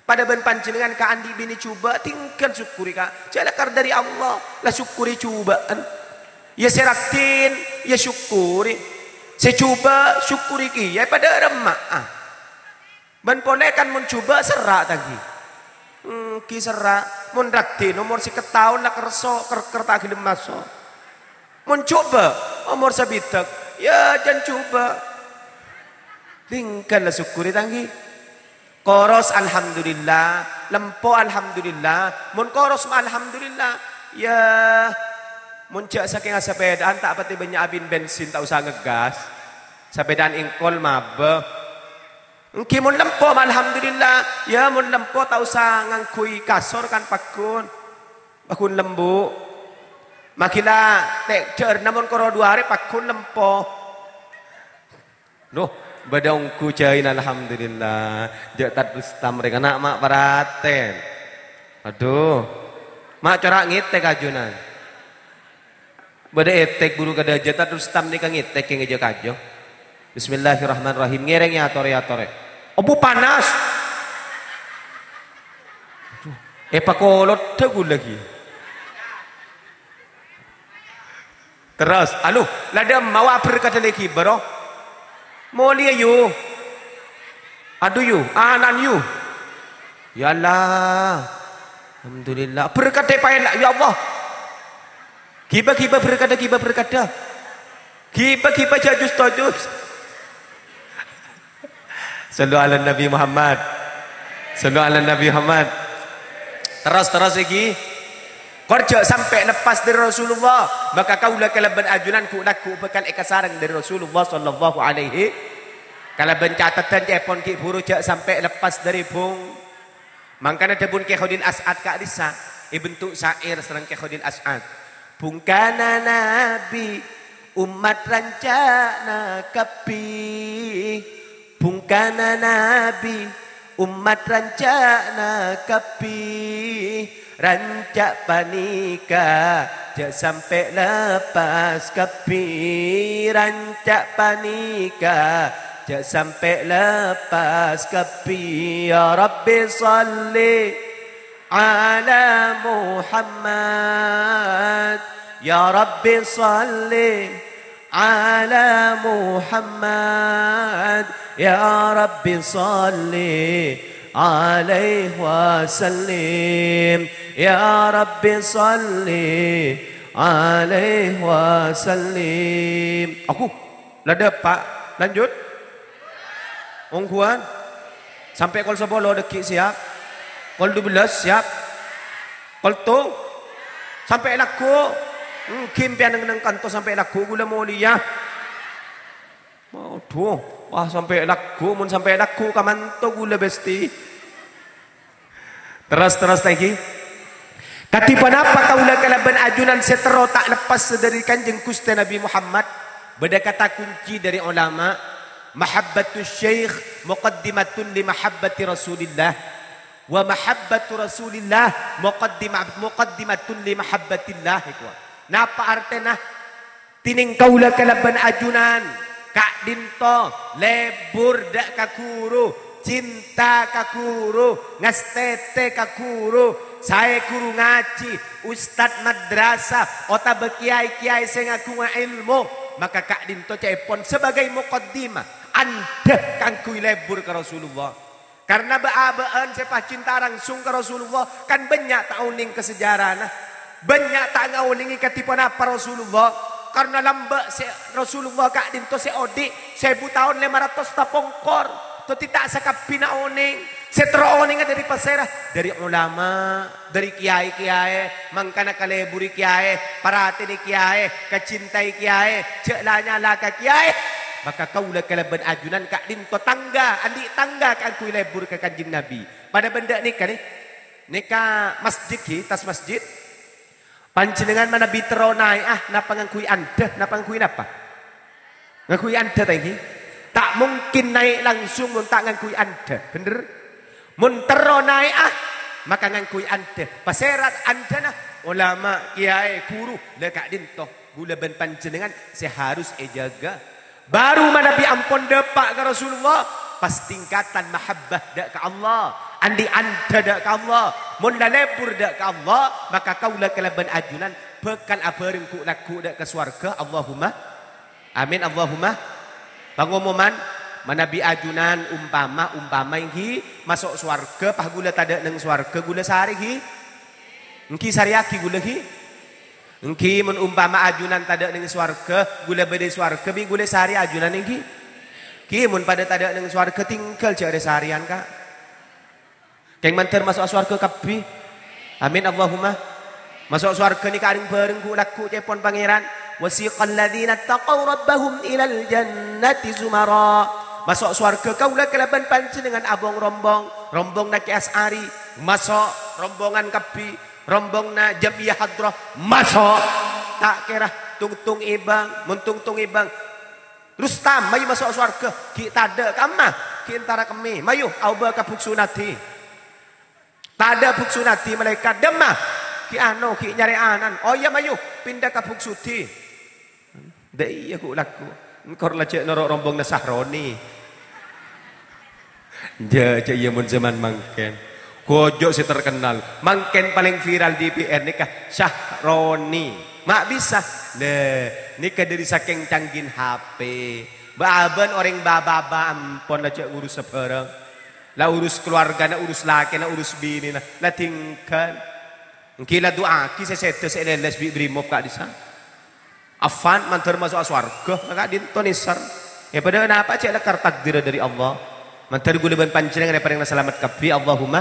Padâ bân panjhennengngan ka andi' binè jhubâ', tinggal syukuri, Ka'. Jhâ' la kar dâri Allah, la syukuri jhubâ'en. Iyâ sè raddhin, iyâ syukuri. Sè jhubâ', syukuri kèya, padâ remma'a. Bân polè kan mon jhubâ' serra', ta' ghi? Èngghi serra'. Mon raddhin, omor sèket taon la kerso, ker-, ker ta' ghellem maso'. Mon jhubâ', omor sabidhâk, iyâ jhân jhubâ'. Tinggal la syukuri, ta' ghi? Koros, alhamdulillah. Lempo, alhamdulillah. Mon koros, ma' alhamdulillah. Iyâ, mon jhâ' sakènga sapèdaan, ta' patè bânnya' abin bensin, ta' osa ngègas. Sapèdaan èngkol mabâ. Èngghi mon lempo, ma' alhamdulillah. Iyâ, mon lempo, ta' osa ngangghuy kasor kan paggun. Paggun lembu'. Maghi la, tè-, jhârna mon koro duwâ arè paggun lempo. Loh, bâdâ ongghu jhâina, alhamdulillah. Jhâ' tadus tamrèng ana' ma' paratèn. Adhu. Ma' cora' ngètèk ajunan. Bâdâ ètèk buru kadâjâ, tadus tam nèka ngètèk kèng èjâ kajâ. Bismillahirrahmanirrahim. Ngèrèng, yâ, atorè, atorè. Obu panas. Adhu. Èpakolodhâ ghulâ ghi. Terros, alo, la dâ' emma wa berkadhâ lè ghibâ, ro? Molèya, yu. Adhu, yu, ana'na, yu. Ya Allah. Alhamdulillah. Berkadhâ paèla, ya Allah. Ghibâ, ghibâ, berkadhâ, ghibâ, berkadhâ. Ghibâ, ghibâ, jhâ' jus-tojus. Shallu ala Nabi Muhammad. Shallu ala Nabi Muhammad. Terros, terros èngghi. Kor jhâ' sampè' leppas dâri Rasulullah. Maka kaulâ kalabân ajunan ghu'-lagghu' bhâkal èkasareng dâri Rasulullah sallallahu alaihi. Kalabân cateddhân ca'èpon ghi' bhuru jhâ' sampè' leppas dâri bung. Mangkana dhâbuna Kè Kholil As'ad ka'dissa', èbentuk syair sareng Kè Kholil As'ad. Bhungkana Nabi, ommat ranca'na kabbhi. Bhungkana Nabi, ommat ranca'na kabbhi. Ranca' panèka jhâ' sampè' leppas kabbhi. Ranca' panèka jhâ' sampè' leppas kabbhi. Ya Rabbi shalli ala Muhammad. Ya Rabbi shalli ala Muhammad. Ya Rabbi shalli alaihi wasallim. Ya Rabbi shalli alaihi wasallim. Aku. La dâpa', lanjut. Ongghuwân. Sampè' kol sapolo dhâggi' siap. Kol dubellâs siap. Kol tong. Sampè' lagghu'. Èngghi empèyan neng-enneng kanto sampè' lagghu' ghulâ molèya. Adhu, wah sampè' lagghu', mon sampè' lagghu' kamanto ghulâ bâsti. Terros, terros, ta' èngghi. Kadhi ponapa kaulâ kalabân ajunan sè terro ta' leppas dâri Kanjeng Ghustè Nabi Muhammad? Bâdâ kata kunci dâri ulama, "Mahabbatus syekh muqaddimatun li mahabbati Rasulillah, wa mahabbatu Rasulillah muqaddima-, muqaddimatun li mahabbatillah." Èko. Napa artèna? Dhinèng kaulâ kalabân ajunan, Ka'dhinto, lebur dâ' ka ghuru, cinta ka ghuru, ngastètè ka ghuru, saè ghuru ngajhi, ustad madrasah, otabâ kiyaè-kiyaè sè ngaghungè èlmo, maka ka'dhinto ca'èpon sabâgâi mokaddimah, andhâ kaangghuy lebur ka Rasulullah. Karna bâ'-abâ'ân sè pas cinta langsung ka Rasulullah, kan bânnya' ta' onèng ka sejarana. Bânnya' ta' ngaonèngè kadhi ponapa Rasulullah. Karna lambâ' sè Rasulullah ka'dhinto sè odi', sèbu taon lèma ratos tapongkor. Dhâddhi ta' sakabbhina onèng. Sè terro onènga dâri pasèra? Dâri ulama. Dâri kiyaè-kiyaè, mangkana kaleburi kiyaè, paratènè kiyaè, kacintai kiyaè, jhâ' la-nyala ka kiyaè. Maka kaulâ kalabân ajunan ka'dhinto tangga, andi' tangga kaangghuy lebur ka Kanjeng Nabi. Padâ bân dâ' nèka, nè. Nèka masjid, ghi, attas masjid. Panjhennengngan manabi terro naè'a, napa ngangghuy andhâ, napa ngangghuy napa? Ngangghuy andhâ, ta' ènggi? Ta' mungkin naè' langsung mon ta' ngangghuy andhâ, bhender? Mon terro naè'a, maka ngangghuy andhâ. Pasèra andhâna? Ulama, kiyaè, ghuru, la ka'dhinto. Kaulâ bân panjhennengngan sè harus èjâgâ. Baru manabi ampon dâpa' ka Rasulullah, pas tingkatan mahabbah dâ' ka Allah, andi' andhâ dâ' ka Allah. Mon la lebur dâ' ka Allah, maka kaulâ kalabân ajunan bhâkal abhâreng ghu'-lagghu' dâ' ka sowarghâ. Allahumma amin, Allahumma. Pangomoman, manabi ajunan umpama, umpama ènggi maso' sowarghâ, pas kaulâ tadâ' neng sowarghâ, kaulâ sarè, ghi? Ènggi sarèyaghi kaulâ, ghi? Ènggi mon umpama ajunan tadâ' neng sowarghâ, kaulâ bâdâ è sowarghâ, bi' kaulâ sarè ajunan, ènggi? Ènggi mon padâ tadâ' neng sowarghâ, tinggal jhâ' rè-sarèyan, Ka'. Kèng mandhâr maso'a sowarghâ kabbhi. Amin, Allahumma. Maso' sowarghâ nèka arèng-bhâreng ghu'-lagghu' ca'èpon Pangèran. "Wasiqal ladzina taqaw rabbahum ilal jannati zumara." Maso' sowarghâ kaulâ kalabân panjhennengngan abong-rombong. Rombongnga Kè Asy'ari, maso', rombongan kabbhi, rombongnga Jam'iyah Hadrah, maso'. Ta' kèra tongtong èbâng, mon tongtong èbâng. Rustam, mayu maso' sowarghâ, ghi' tadâ' kamma, ghi' entara kemmè, mayu, aobâ ka Bhuksu Nadi. Tadâ' Bhuksu Nadi, malaèkat, "Dimma?" "Ghi' ano, ghi' nyarè anan." "Oh iyâ, mayu, pinda ka Bhuksu Di." Dâ' iyâ ghu'-lagghu'. Engkor la jhâ' noro' rombongnga Sahroni. Jhâ', jhâ' iyâ mon jhâman mangkèn. Ghojo' sè terkenal. Mangkèn palèng viral di B R nèka Sahroni. Ma' bisa. Lè, nèka dâri sakèng cangghina H P. Bâ-abâ'ân orèng bâ-bâbâ ampon la jhâ' ngurus sabhârâng. La urus kaluwargana, urus lakèna, urus binèna, la dingghâl. Ènggi la du'aaghi sè sèdhâ sè èlèlès bi' Brimob ka'dhissa'. Afan mandhâr maso'a sowarghâ, ka'dhinto nèser. Yâ, padâ napa cè' lèkar takdirra dâri Allah. Mandhâr kaulâ bân panjhennengngan èparèngana salamet kabbhi, Allahumma.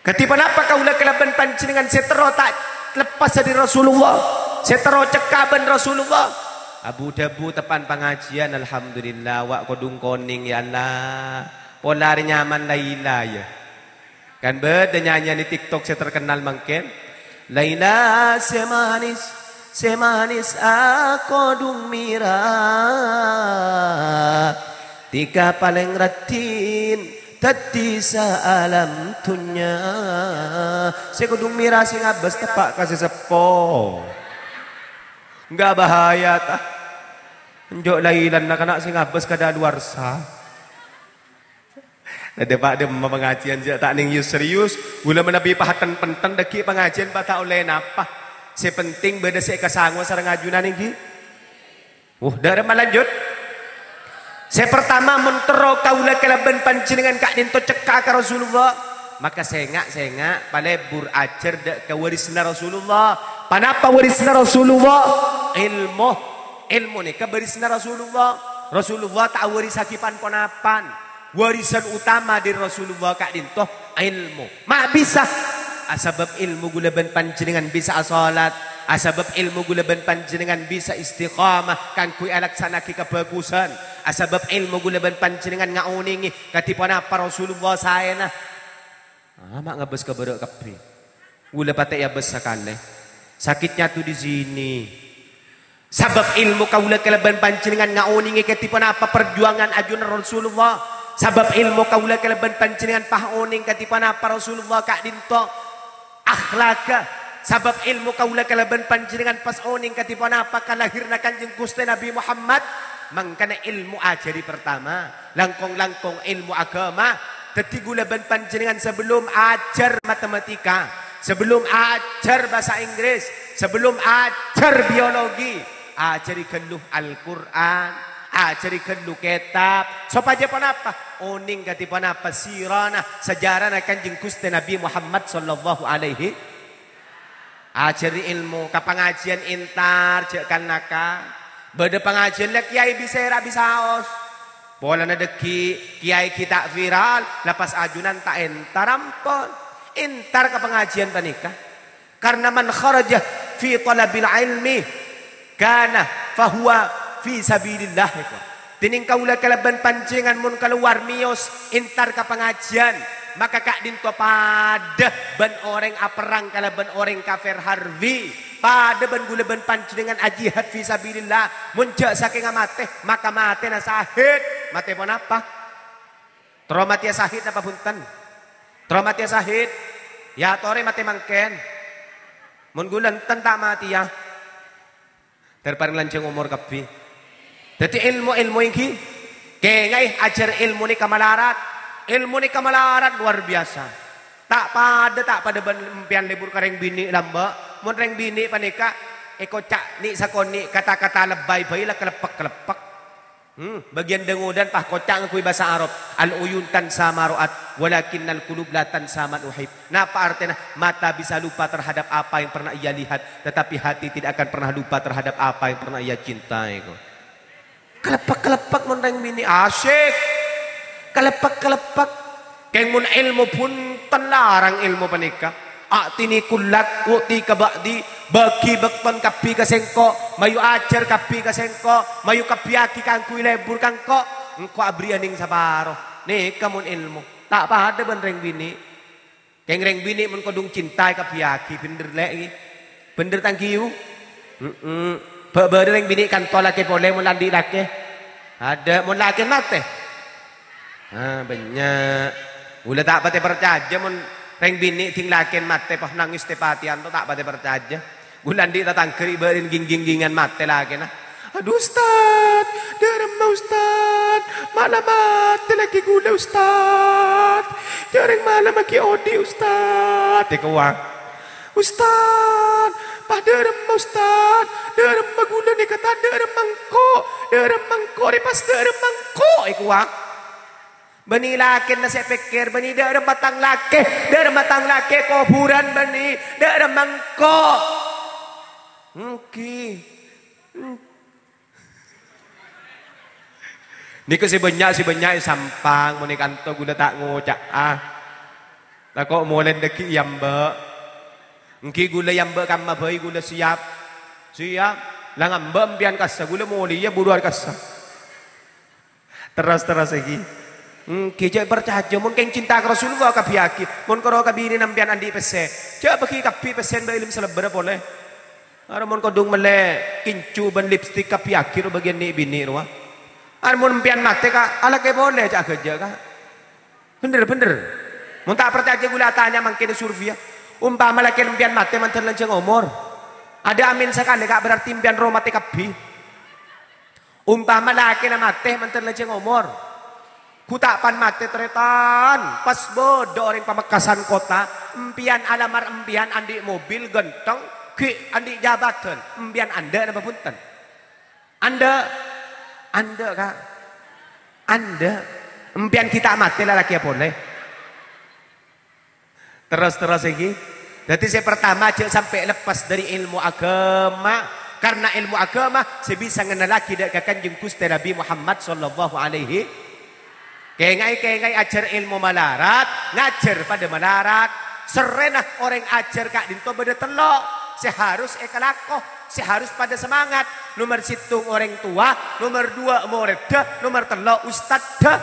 Kadhi ponapa kaulâ kalabân panjhennengngan sè terro ta' leppassa dâri Rasulullah, sè terro cekka' bân Rasulullah? Abu-dhâbu teppa'na pangajiyân, alhamdulillah, wa' kodhung konèng, ya Allah. Pola arè nyaman Laila, yâ. Kan bâdâ nyanyian è TikTok sè terkenal mangkèn. "Laila sè manis, sè manis akodhung mèra. Dhika palèng raddhin dhâddhi saalam dhunnya." Sè kodhung mèra sè ngabâs teppa' ka sè seppo. Enggak bahaya, ta? Enjâ' Lailana kana' sè ngabâs kadaluwarsa. Nah, dâpa' dâmma pangajiyân jhâ' ta' nèng serius. Kaulâ manabi pahaten-penten dâgghi' pangajiyân padâ ollè napa. Sè penting bâdâ sè èkasangowa sareng ajunan ènggi. Wuh, dâ' remma lanjut. Sè partama, mon terro kaulâ kalabân panjhennengngan ka'dhinto cekka' ka Rasulullah, maka sènga', sènga', palebur ajhâr dâ' ka warisna Rasulullah. Ponapa warisna Rasulullah? Èlmo. Èlmo nèka warisna Rasulullah. Rasulullah ta' awarissaghi pan-ponapan. Warisan utama dâri Rasulullah ka'dhinto èlmo. Ma' bisa. Asabâb èlmo kaulâ bân panjhennengngan bisa asholat. Asabâb èlmo kaulâ bân panjhennengngan bisa istiqamah kaangghuy alaksana'aghi kabhâghusân. Asabâb èlmo kaulâ bân panjhennengngan ngaonèngè kadhi ponapa Rasulullah saèna. Ah, ma' ngabâs ka bârâ' kabbhi. Kaulâ patè' èabâs sakalè. Sakitnya tuh di sini. Sabâb èlmo kaulâ kalabân panjhennengngan ngaonèngè kadhi ponapa parjuwângan ajunan Rasulullah. Sabâb èlmo kaulâ kalabân panjhennengngan pas onèng kadhi ponapa Rasulullah ka'dhinto akhlakka. Sabâb èlmo kaulâ kalabân panjhennengngan pas onèng kadhi ponapa kalahèrra Kanjeng Ghustè Nabbhi Muhammad. Mangkana èlmo ajhâri partama, langkong-langkong èlmo aghâma. Dhâddhi ghulâ bân panjhennengngan sabellunna ajhâr matematika, sabellunna ajhâr bhâsa Inggris, sabellunna ajhâr biologi, ajhâri ghâllu Al-Qur'an, ajhâri ghâllu kètab. Sopajâ ponapa? Onèng kadhi ponapa sirana, sejarana Kanjeng Ghustè Nabbhi Muhammad sallallahu alaihi. Ajhâri èlmo ka pangajiyân entar, jhâ' kan-nakan. Bâdâ pangajiyân la kèyaè bisa èra' bisa aos. Polana dhâggi' kèyaè ghi' ta' viral, la pas ajunan ta' entar, ampon. Entar ka pangajiyân panèka. Karna man kharaja fi talabil ilmi kana fahuwa fi sabilillah, iku. Dhinèng kaulâ kalabân panjhennengngan mon kalowar mèyos entar ka pangajiyân, maka ka'dinto padâ bân orèng aperrang kalabân orèng kafir harbi, padâ bân ghulâ bân panjhennengngan ajihad fi sabilillah. Mon jhâ' sakènga matè, maka matèna sahid. Matè ponapa? Terro matèya sahid napa bhunten? Terro matèya sahid. Ya, torè matè mangkèn. Mon ghulâ enten ta' matèya. Dâr parèng lanjhâng omor kabbhi. Dhâddhi èlmo-èlmo èngghi. Kèngaè ajhâr èlmo nèka malarat. Èlmo nèka malarat luar biasa. Ta' padâ, ta' padâ bân empèyan lebur ka rèng binè' lambâ'. Mon rèng binè' panèka èkoca' nè' sakonè' kata-kata lebay bhâi la kaleppek-kaleppek. Hmm, bâgiyân dângodan pas koca' ngangghuy bhâsa Arab. "Al-uyun tansa ma ra'at, walakinnal qulub la tansa man uhib." Napa artèna? Mata bisa lupa terhadap apa yang pernah ia lihat, tetapi hati tidak akan pernah lupa terhadap apa yang pernah ia cintai. Kaleppek-kaleppek mon rèng binè' asyik. Kaleppek-kaleppek. Kèng mon èlmo bhunten larang èlmo panèka. "A'tini kullak, u'tika ba'di." Bâgi bâkton kabbhi ka sèngko', mayu ajhâr kabbhi ka sèngko', mayu kabbhiyâghi kaangghuy lebur ka engko', engko' aberri'â nèng saparo. Nèka mon èlmo. Ta' padâ bân rèng binè'. Kèng rèng binè' mon kodhung cinta èkabbhiyâghi, bhender, Lè', ghi? Bhender, Tang Giyu? Hemm. Bâ-, bâdâ rèng binè' kanto lakè polè mon la andi' lakè? Adâ', mon lakèna matè? Ah, bânnya'. Ghulâ ta' patè parcajâ mon rèng binè' dhing lakèna matè, pas nangès tè-patèyan to ta' patè parcajâ. Ghulâ andi' tatangghâ rè' bârâ' ging-ginggingan matè lakèna. "Adhu, Ustad, dâremma, Ustad? Ma' la matè lakè ghulâ, Ustad. Jhâ' rèng malemma ghi' odi', Ustad," èkowa. "Ustad, pas dâremma, Ustad? Dâremma ghulâ nèka ta' dâremma engko'? Dâremma engko' rè pas dâremma engko'," èkowa. Bânnè lakèna sè pèkkèr, bânnè dâremma tang lakè, dâremma tang lakè kobhurân bânnè, dâremma engko'. Èngghi. Nèka sè bânnya', sè bânnya' è Sampang, mon è kanto ghulâ ta' ngoca'a. Tako' molè dhâggi' èambâ'. Èngghi ghulâ èambâ' kamma bhâi ghulâ sèyap. Sèyap. La ngambâ' empèyan kassa, ghulâ molèya buru arè kassa. Terros-terros èngghi. Èngghi, jhâ' parcajâ, mon kèng cinta ka Rasulullah, kabbhiyâghi. Mon karo ka binèna empèyan andi' pèssè, jhâ' bâghi kabbhi pèssèna bâ' è dâlem salèbbârra polè. Arè mon kodhung mellè kincu bân lipstik, kabbhiyâghi ro bâgiyân nè' binè' rowa. Arè mon empèyan matè, Ka', alakè polè, jhâ' aghâjâ', Ka'. Bhender, bhender. Mon ta' parcajâ, ghulâ atanya mangkèn è Surbiya. Ompama lakèna empèyan matè mandhâr lanjhâng omor. Adâ' amin sakalè, Ka', berarti empèyan rowa matè kabbhi. Ompama lakèna matè mandhâr lanjhâng omor, ghu ta' pan matè tarètan, pas bâdâ orèng Pamekasan kottha, empèyan alamar empèyan andi' mobil ghântheng, ghi' andi' jabadhân, empèyan andâ' napa bhunten? Andâ', andâ', Ka'. Andâ'. Empèyan ghi' ta' matè lalakèya polè. Terros-terros èngghi. Dhâddhi sè partama, jhâ' sampè' lepas dhâri èlmo aghâma, karna èlmo aghâma sè bisa ngennallaghi dâ' ka Kanjeng Ghustè Nabbhi Muhammad sallallahu alaihi. Kèngaè, kèngaè, ajhâr èlmo malarat, ngajhâr padâ malarat. Serrèna orèng ajhâr ka'dinto bâdâ tello' sè harus èkalako, sè harus padâ semangat. Nomer sèttong orèng towa, nomer duwâ' morèdda, nomer tello' ustadda.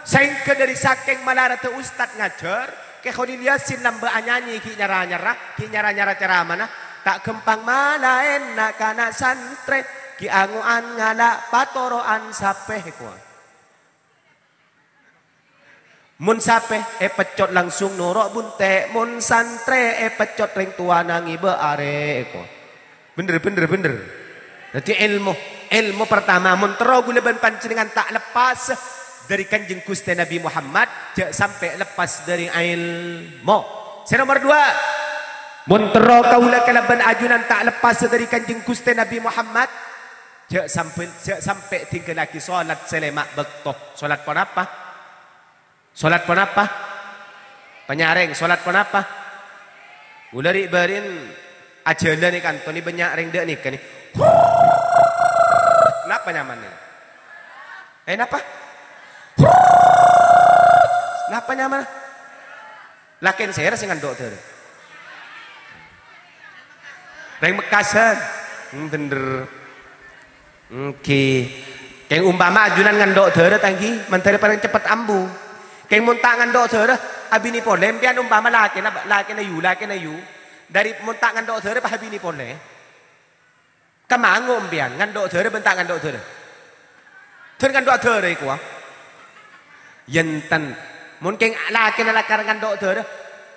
Saèngghâ dhâri sakèng malaradda ustad ngajhâr, Kè Kholil Yasin lambâ' anyanyè ghi' nyara-nyara, ghi' nyara-nyara ceramana. Ta' ghâmpang malaèna kana santrè, ghi' ango'an ngala' patoro'an sapè, èkowa. Mon sapè èpeccot langsung noro' bunte', mon santrè èpeccot rèng towana ngibâ arè', èkowa. Bhender, bhender, bhender. Dhâddhi èlmo. Èlmo partama, mon terro ghulâ bân panjhennengngan ta' leppas dhâri Kanjeng Ghustè Nabbhi Muhammad, jhâ' sampè' leppas dhâri èlmo. Sè nomer duwâ', mon terro kaulâ kalabân ajunan ta' leppas dhâri Kanjeng Ghustè Nabbhi Muhammad, jhâ' sampè', jhâ' sampè' tingghâllaghi solat sè lèma' bâkto. Solat ponapa? Solat ponapa? Panyarèng, solat ponapa? Ghulâ ri'-bâri'en ajhâlân è kanto nè, bânnya' rèng dâ' nèka nè. Napa nyamana? Eh, napa? Napa nyamana? Lakèn sèra sè ngandhu' dârâ. Rèng Mekkasân. Hmm, bhender. Èngghi. Kèng ompama ajunan ngandhu' dârâ, ta' èngghi, mandhâr palèng ceppet ambu. Kèng mon ta' ngandhu' dârâ, abinè polè, empèyan ompama lakèna, lakèna yu, lakèna yu. Dhâri mon ta' ngandhu' dârâ, pas abinè polè. Kamango empèyan, ngandhu' dârâ bân ta' ngandhu' dârâ? Dhân ngandhu' dârâ èkowa. Yâ enten. Mon kèng lakèna lakar ngandhu' dârâ,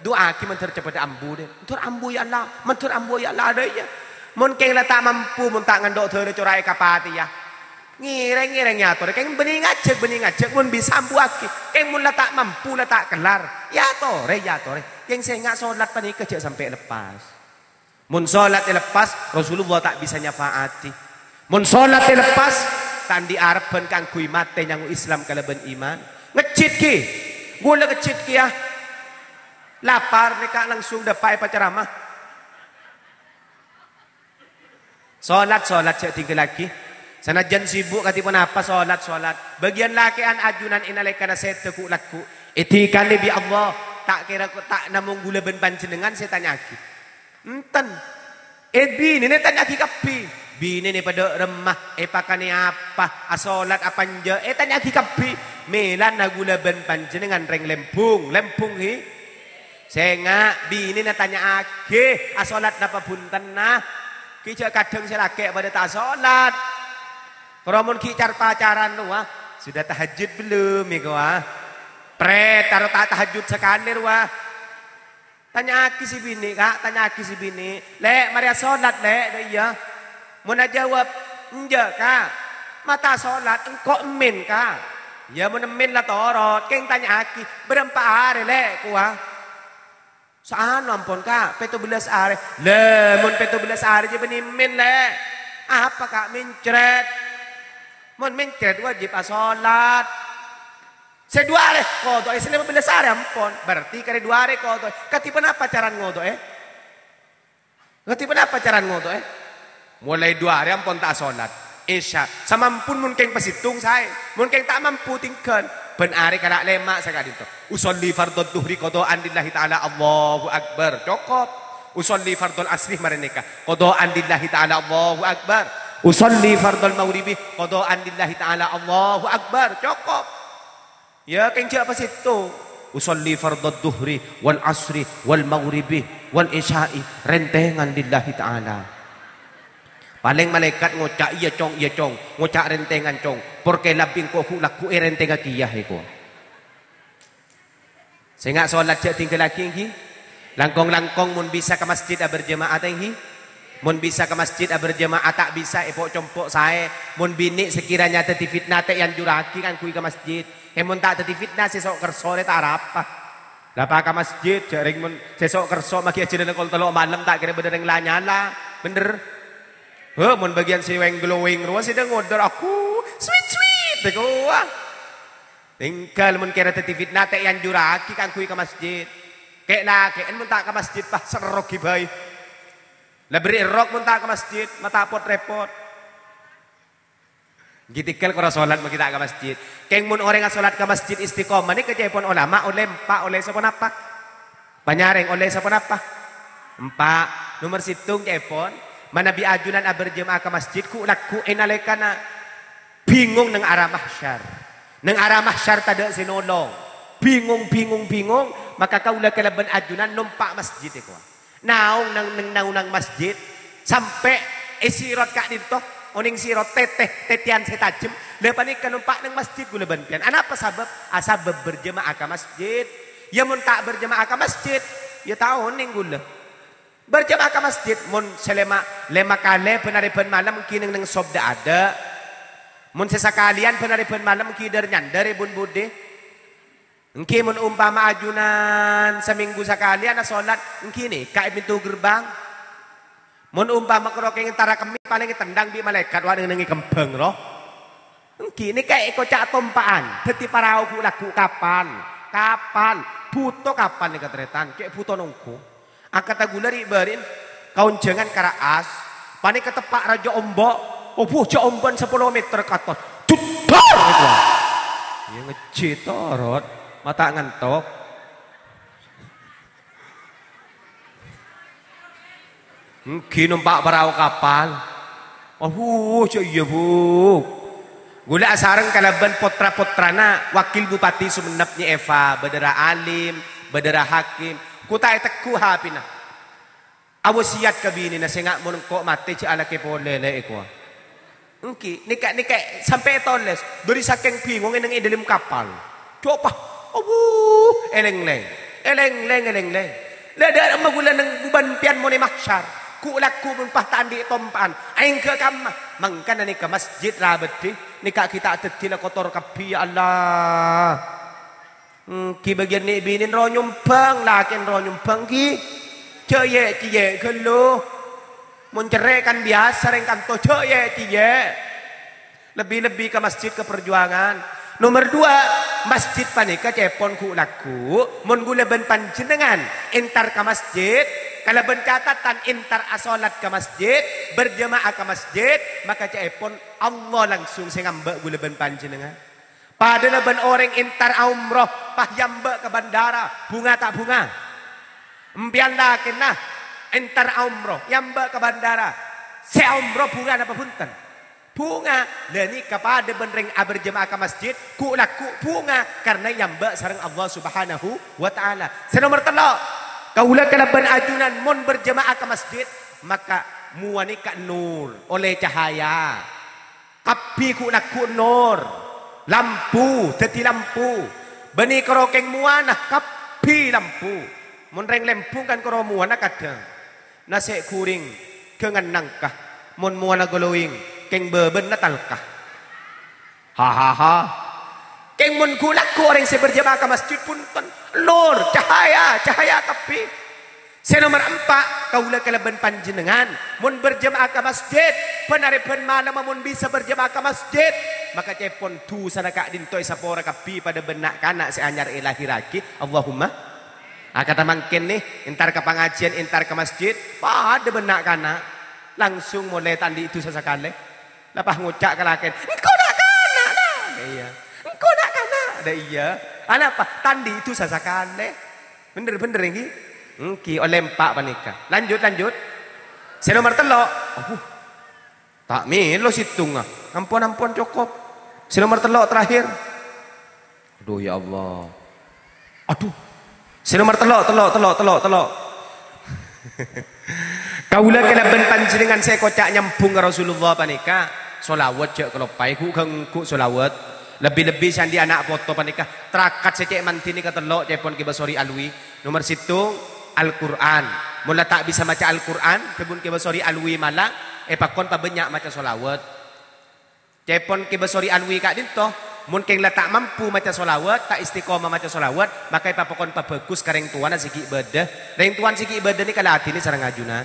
du'aaghi mandhâr ceppet ambu, dhi. Mandhâr ambu, ya Allah, mandhâr ambu, ya Allah, adâ iyâ. Mon kèng la ta' mampu, mon ta' ngandhu' dârâ cora'è ka patèya. Ngèrèng-ngèrèng èyatorè, kèng bânnè ngajhâk, bânnè ngajhâk, mon bisa ambuwâghi. Kèng mon la ta' mampu, la ta' kellar, èyatorè, èyatorè. Kèng sènga' solat panèka jhâ' sampè' leppas. Mon solat èleppas, Rasulullah ta' bisa nyafa'ati. Mon solat èleppas, ta' andi' arebbhân kaangghuy matè nyango Islam kalabân iman. Ngejjhit ghi. Ghulâ ngejjhit ghi, yâ. Lapar nèka langsung dâpa' èpacaramah. Solat, solat, jhâ' tingghâllaghi. Sanajjhân sibuk kadhi ponapa, solat, solat. Bâgiyân lakè'an ajunan è nalèkana sèdhâ ghu'-lagghu'. Èdikanè bi' Allah, ta' kèra, ta' namong ghulâ bân panjhennengngan sè ètanya'aghi. Enten. È, binèna ètanya'aghi kabbhi. Binèna padâ remma, èpakanè apa, asolat apa enjâ', ètanya'aghi kabbhi. Mèlana ghulâ bân panjhennengngan rèng Lembung. Lembung, ghi? Sènga', binèna tanya'aghi, asolat napa bhuntenna? Ghi jhâ' kadhâng sè lakè' padâ ta' asolat. Karo mon ghi' car-pacaran rowa, "Sudah tahajud belum?" èkowa. Pret, taro ta' tahajud sakalè rowa. Tanya'aghi sè binè', Ka', tanya'aghi sè binè'. "Lè', marè asolat, Lè'?" Dâ' iyâ. Mon ajâwâb, "Enjâ', Ka'. Ma' ta' asolat, engko' emmèn, Ka'." "Iyâ, mon emmèn la torot, kèng tanya'aghi, bârâmpa arè, Lè'?" èkowa. "Saano ampon, Ka', pètto bellâs arè." "Lè, mon pètto bellâs arè jiyâ bânnè emmèn, Lè'. Apa, Ka', mèncrèt? Mon mèncrèt wajib asolat." "Sè du arè koto'è, sè lèma bellâs arè ampon. Berarti karè du arè koto'è. Kadhi ponapa caran ngoto'è? Kadhi ponapa caran ngoto'è?" "Molaè du arè ampon ta' asolat. Isya. Samampu, mon kèng pasèttong saè. Mon kèng ta' mampu, tinggal. Bân arè kala' lèma' saka'dinto. Usolli fardhadz dzuhri qadha'an lillahi ta'ala, Allahu Akbar." Cokop. "Usolli fardhal asri marè nèka. Qadha'an lillahi ta'ala, Allahu Akbar. Usolli fardhal maghribi. Qadha'an lillahi ta'ala, Allahu Akbar." Cokop. Iyâ, kèng jhâ' pasèttong. "Usolli fardhadz dzuhri wal asri wal maghribi wal isya'i rèntèngan lillahi ta'ala." Palèng malaèkat ngoca', "Iyâ, Cong, iyâ, Cong. Ngoca' rèntèngan, Cong. Porkè labbhi engko' ghu'-lagghu' èrèntèngaghi, yâ," èkowa. Sènga' solat jhâ' tingghâllaghi, èngghi. Langkong-langkong mon bisa ka masjid aberjamaah, ta' èngghi. Mon bisa ka masjid aberjamaah, ta' bisa èpo'-compo' saè. Mon binè' sakèrana dhâddhi fitnah, ta' èanjurraghi kaangghuy ka masjid. È, mon ta' dhâddhi fitnah, sè so'-kerso rè ta' arapa. La pas ka masjid, jhâ' rèng mon sè so'-kerso maghi ajhâlâna kol tello' malem, ta' kèra bâdâ rèng la nyala. Bhender? He, mon bâgiyân sè weng-glowing rowa sè dâ' ngodâr, "Aku, sweet, sweet," èkowa. Tinggal mon kèra dhâddhi fitnah, ta' èanjurraghi kaangghuy ka masjid. Kè'-lakè'en mon ta' ka masjid, pas serroghi bhâi. La berri' èrrok mon ta' ka masjid, ma' ta' pot-rèpot. Èngghi tinggal karo solat maghi ta' ka masjid. Kèng mon orèng asolat ka masjid istiqomah nèka ca'èpon olama ollè empa', ollè saponapa? Panyarèng ollè saponapa? Empa'. Nomer sèttong ca'èpon, manabi ajunan aberjamaah ka masjid, ghu'-lagghu' è nalèkana bingung neng ara mahsyar. Neng ara mahsyar tadâ' sè nolong. Bingung, bingung, bingung, maka kaulâ kalabân ajunan nompa' masjid, èkowa. Naong neng, neng naonang masjid, sampè' è sirot ka'dinto, onèng sirot tètè, tètèyan sè tajhem, la panèka nompa' neng masjid ghulâ bân pèyan. Anapa sabâb? Asabâb berjamaah ka masjid. Iyâ, mon ta' berjamaah ka masjid, iyâ ta' onèng ghulâ. Berjamaah ka masjid, mon sè lèma', lèma' kalè bân arè bân malem èngghi neng-neng sob dâ'-adâ'. Mon sè sakalèyan bân arè bân malem èngghi dâr-nyandâr è bun-budi. Èngghi mon umpama ajunan samènggu sakalèyan asholat, èngghi nèka è pintu gerbang. Mon umpama karo kèng entara kemmè, palèng ètendhâng bi' malaèkat, wa neng-neng è kembhâng, roh. Èngghi, nèka èkoca' tompa'an, dhâddhi parao ghu'-lagghu' kapal. Kapal, bhuto kapal nèka, tarètan, cè' bhuto nongghu. Akadhâ ghulâ ri'-bâri'na, kaonjhângan ka ra'as, panèka teppa' rajâ omba', obu, jhâ' ombâ'na sapolo meter ka attas. Judar! Gitu. Ya ngejjhi torot, mata ngantok. Èngghi nompa' parao kapal. Aduh, jhâ' iyâ, Bu. Ghulâ asareng kalabân potra-potrana Wakil Bupati Sumenep Nyi Eva, bâdâ ra alim, bâdâ ra hakim. Ghu ta' ètegghu' hapèna. Awasiyat ka binèna, "Sènga' mon engko' matè jhâ' alakè polè, Lè'," èkowa. Èngghi, nèka, nèka sampè' ètolès, bâri' sakèng bingongè neng è dâlem kapal. Coba, abu, èlèng-lèng, èlèng-lèng, èlèng-lèng. La dâ' remma ghulâ neng bân pèyan mon è mahsyar, ghu'-lagghu' mon pas ta' andi' tompa'an, aèngghâ kamma, mangkana nèka masjid ra bâddhi, nèka ghi' ta' dhâddhi la kotor kabbhi, ya Allah. Èngghi bâgiyân nè' binèna ro nyombhâng, lakèna ro nyombhâng, ghi. Jhâ' yè'-cèyè' ghâllu. Mon cerrè' kan biyasa rèng kanto, jhâ' yè'-cèyè'. Lebbi-lebbi ka masjid, ka parjuwângan. Nomer duwâ', masjid panèka ca'èpon ghu'-lagghu'. Mon ghulâ bân panjhennengngan entar ka masjid, kalabân catatân entar asholat ka masjid, berjamaah ka masjid, maka ca'èpon Allah langsung sè ngambâ' ghulâ bân panjhennengngan. Padâna bân orèng entar aomroh, pas èambâ' ka bandara, bhunga ta' bhunga? Empèyan lakèna entar aomroh, èambâ' ka bandara. Sè aomroh bhunga napa bhunten? Bhunga. La nèka padâ bân rèng aberjamaah ka masjid, ghu'-lagghu' bhunga, karna èambâ' sareng Allah Subhanahu wa Ta'ala. Sè nomer tello', kaulâ kalabân ajunan mon berjamaah ka masjid, maka mowana nèka nur, ollè cahaya. Kabbhi ghu'-lagghu' nor, lampu, dhâddhi lampu. Bânnè karo kèng mowana, kabbhi lampu. Mon rèng Lembung kan karo mowana kadhâng. Nasè' ghuring, ghângan nangka. Mon mowana glowing, kèng bâbâna talka. Hahaha. Kèng mon ghu'-lagghu' orèng sè berjamaah ka masjid, bhunten. Nor, cahaya, cahaya kabbhi. Sè nomer empa', kaulâ kalabân panjhennengngan, mon berjamaah ka masjid, bân arè bân malemma mon bisa berjamaah ka masjid, maka ca'èpon dhusana ka'dinto èsapora kabbhi padâ bân na'-kana' sè anyar èlahèrraghi. Allahumma. Akadhâ mangkèn nè, entar ka pangajiân, entar ka masjid, padâ bân na'-kana'. Langsung molè ta' andi' dhusa sakalè. La pas ngoca' ka lakèna, "Engko' na'-kana', la." Iyâ. "Engko' na'-kana'." La iyâ. Anapa? Ta' andi' dhusa sakalè. Bhender, bhender, èngghi? Èngghi, ollè empa' panèka. Lanjut, lanjut. Sè nomer tello'. Aduh. Ta' mèlo sèttongnga. Ampon, ampon, cokop. Sè nomer tello' terakhir. Aduh, ya Allah. Aduh. Sè nomer tello', tello', tello', tello', tello'. Kaulâ kalabân panjhennengngan sè èkoca' nyambhung ka Rasulullah panèka, sholawat jhâ' kaloppaè, ghu'-, ghu'-, ghu' sholawat. Lebbi-lebbi sè andi' ana' poto panèka, tarakat sè cè' mandhina katello', ca'èpon Kè Basori Alwi. Nomer sèttong, Al-Qur'an. Mon la ta' bisa maca Al-Qur'an, dhâbuna Kè Basori Alwi mala, èpakon pabânnya' maca sholawat. Ca'èpon Kè Basori Alwi ka'dinto, mon kèng la ta' mampu maca sholawat, ta' istiqomah maca sholawat, maka èpapakon pabhâghus ka rèng towana sè ghi' bâdâ. Rèng towana sè ghi' bâdâ nèka la adina sareng ajunan.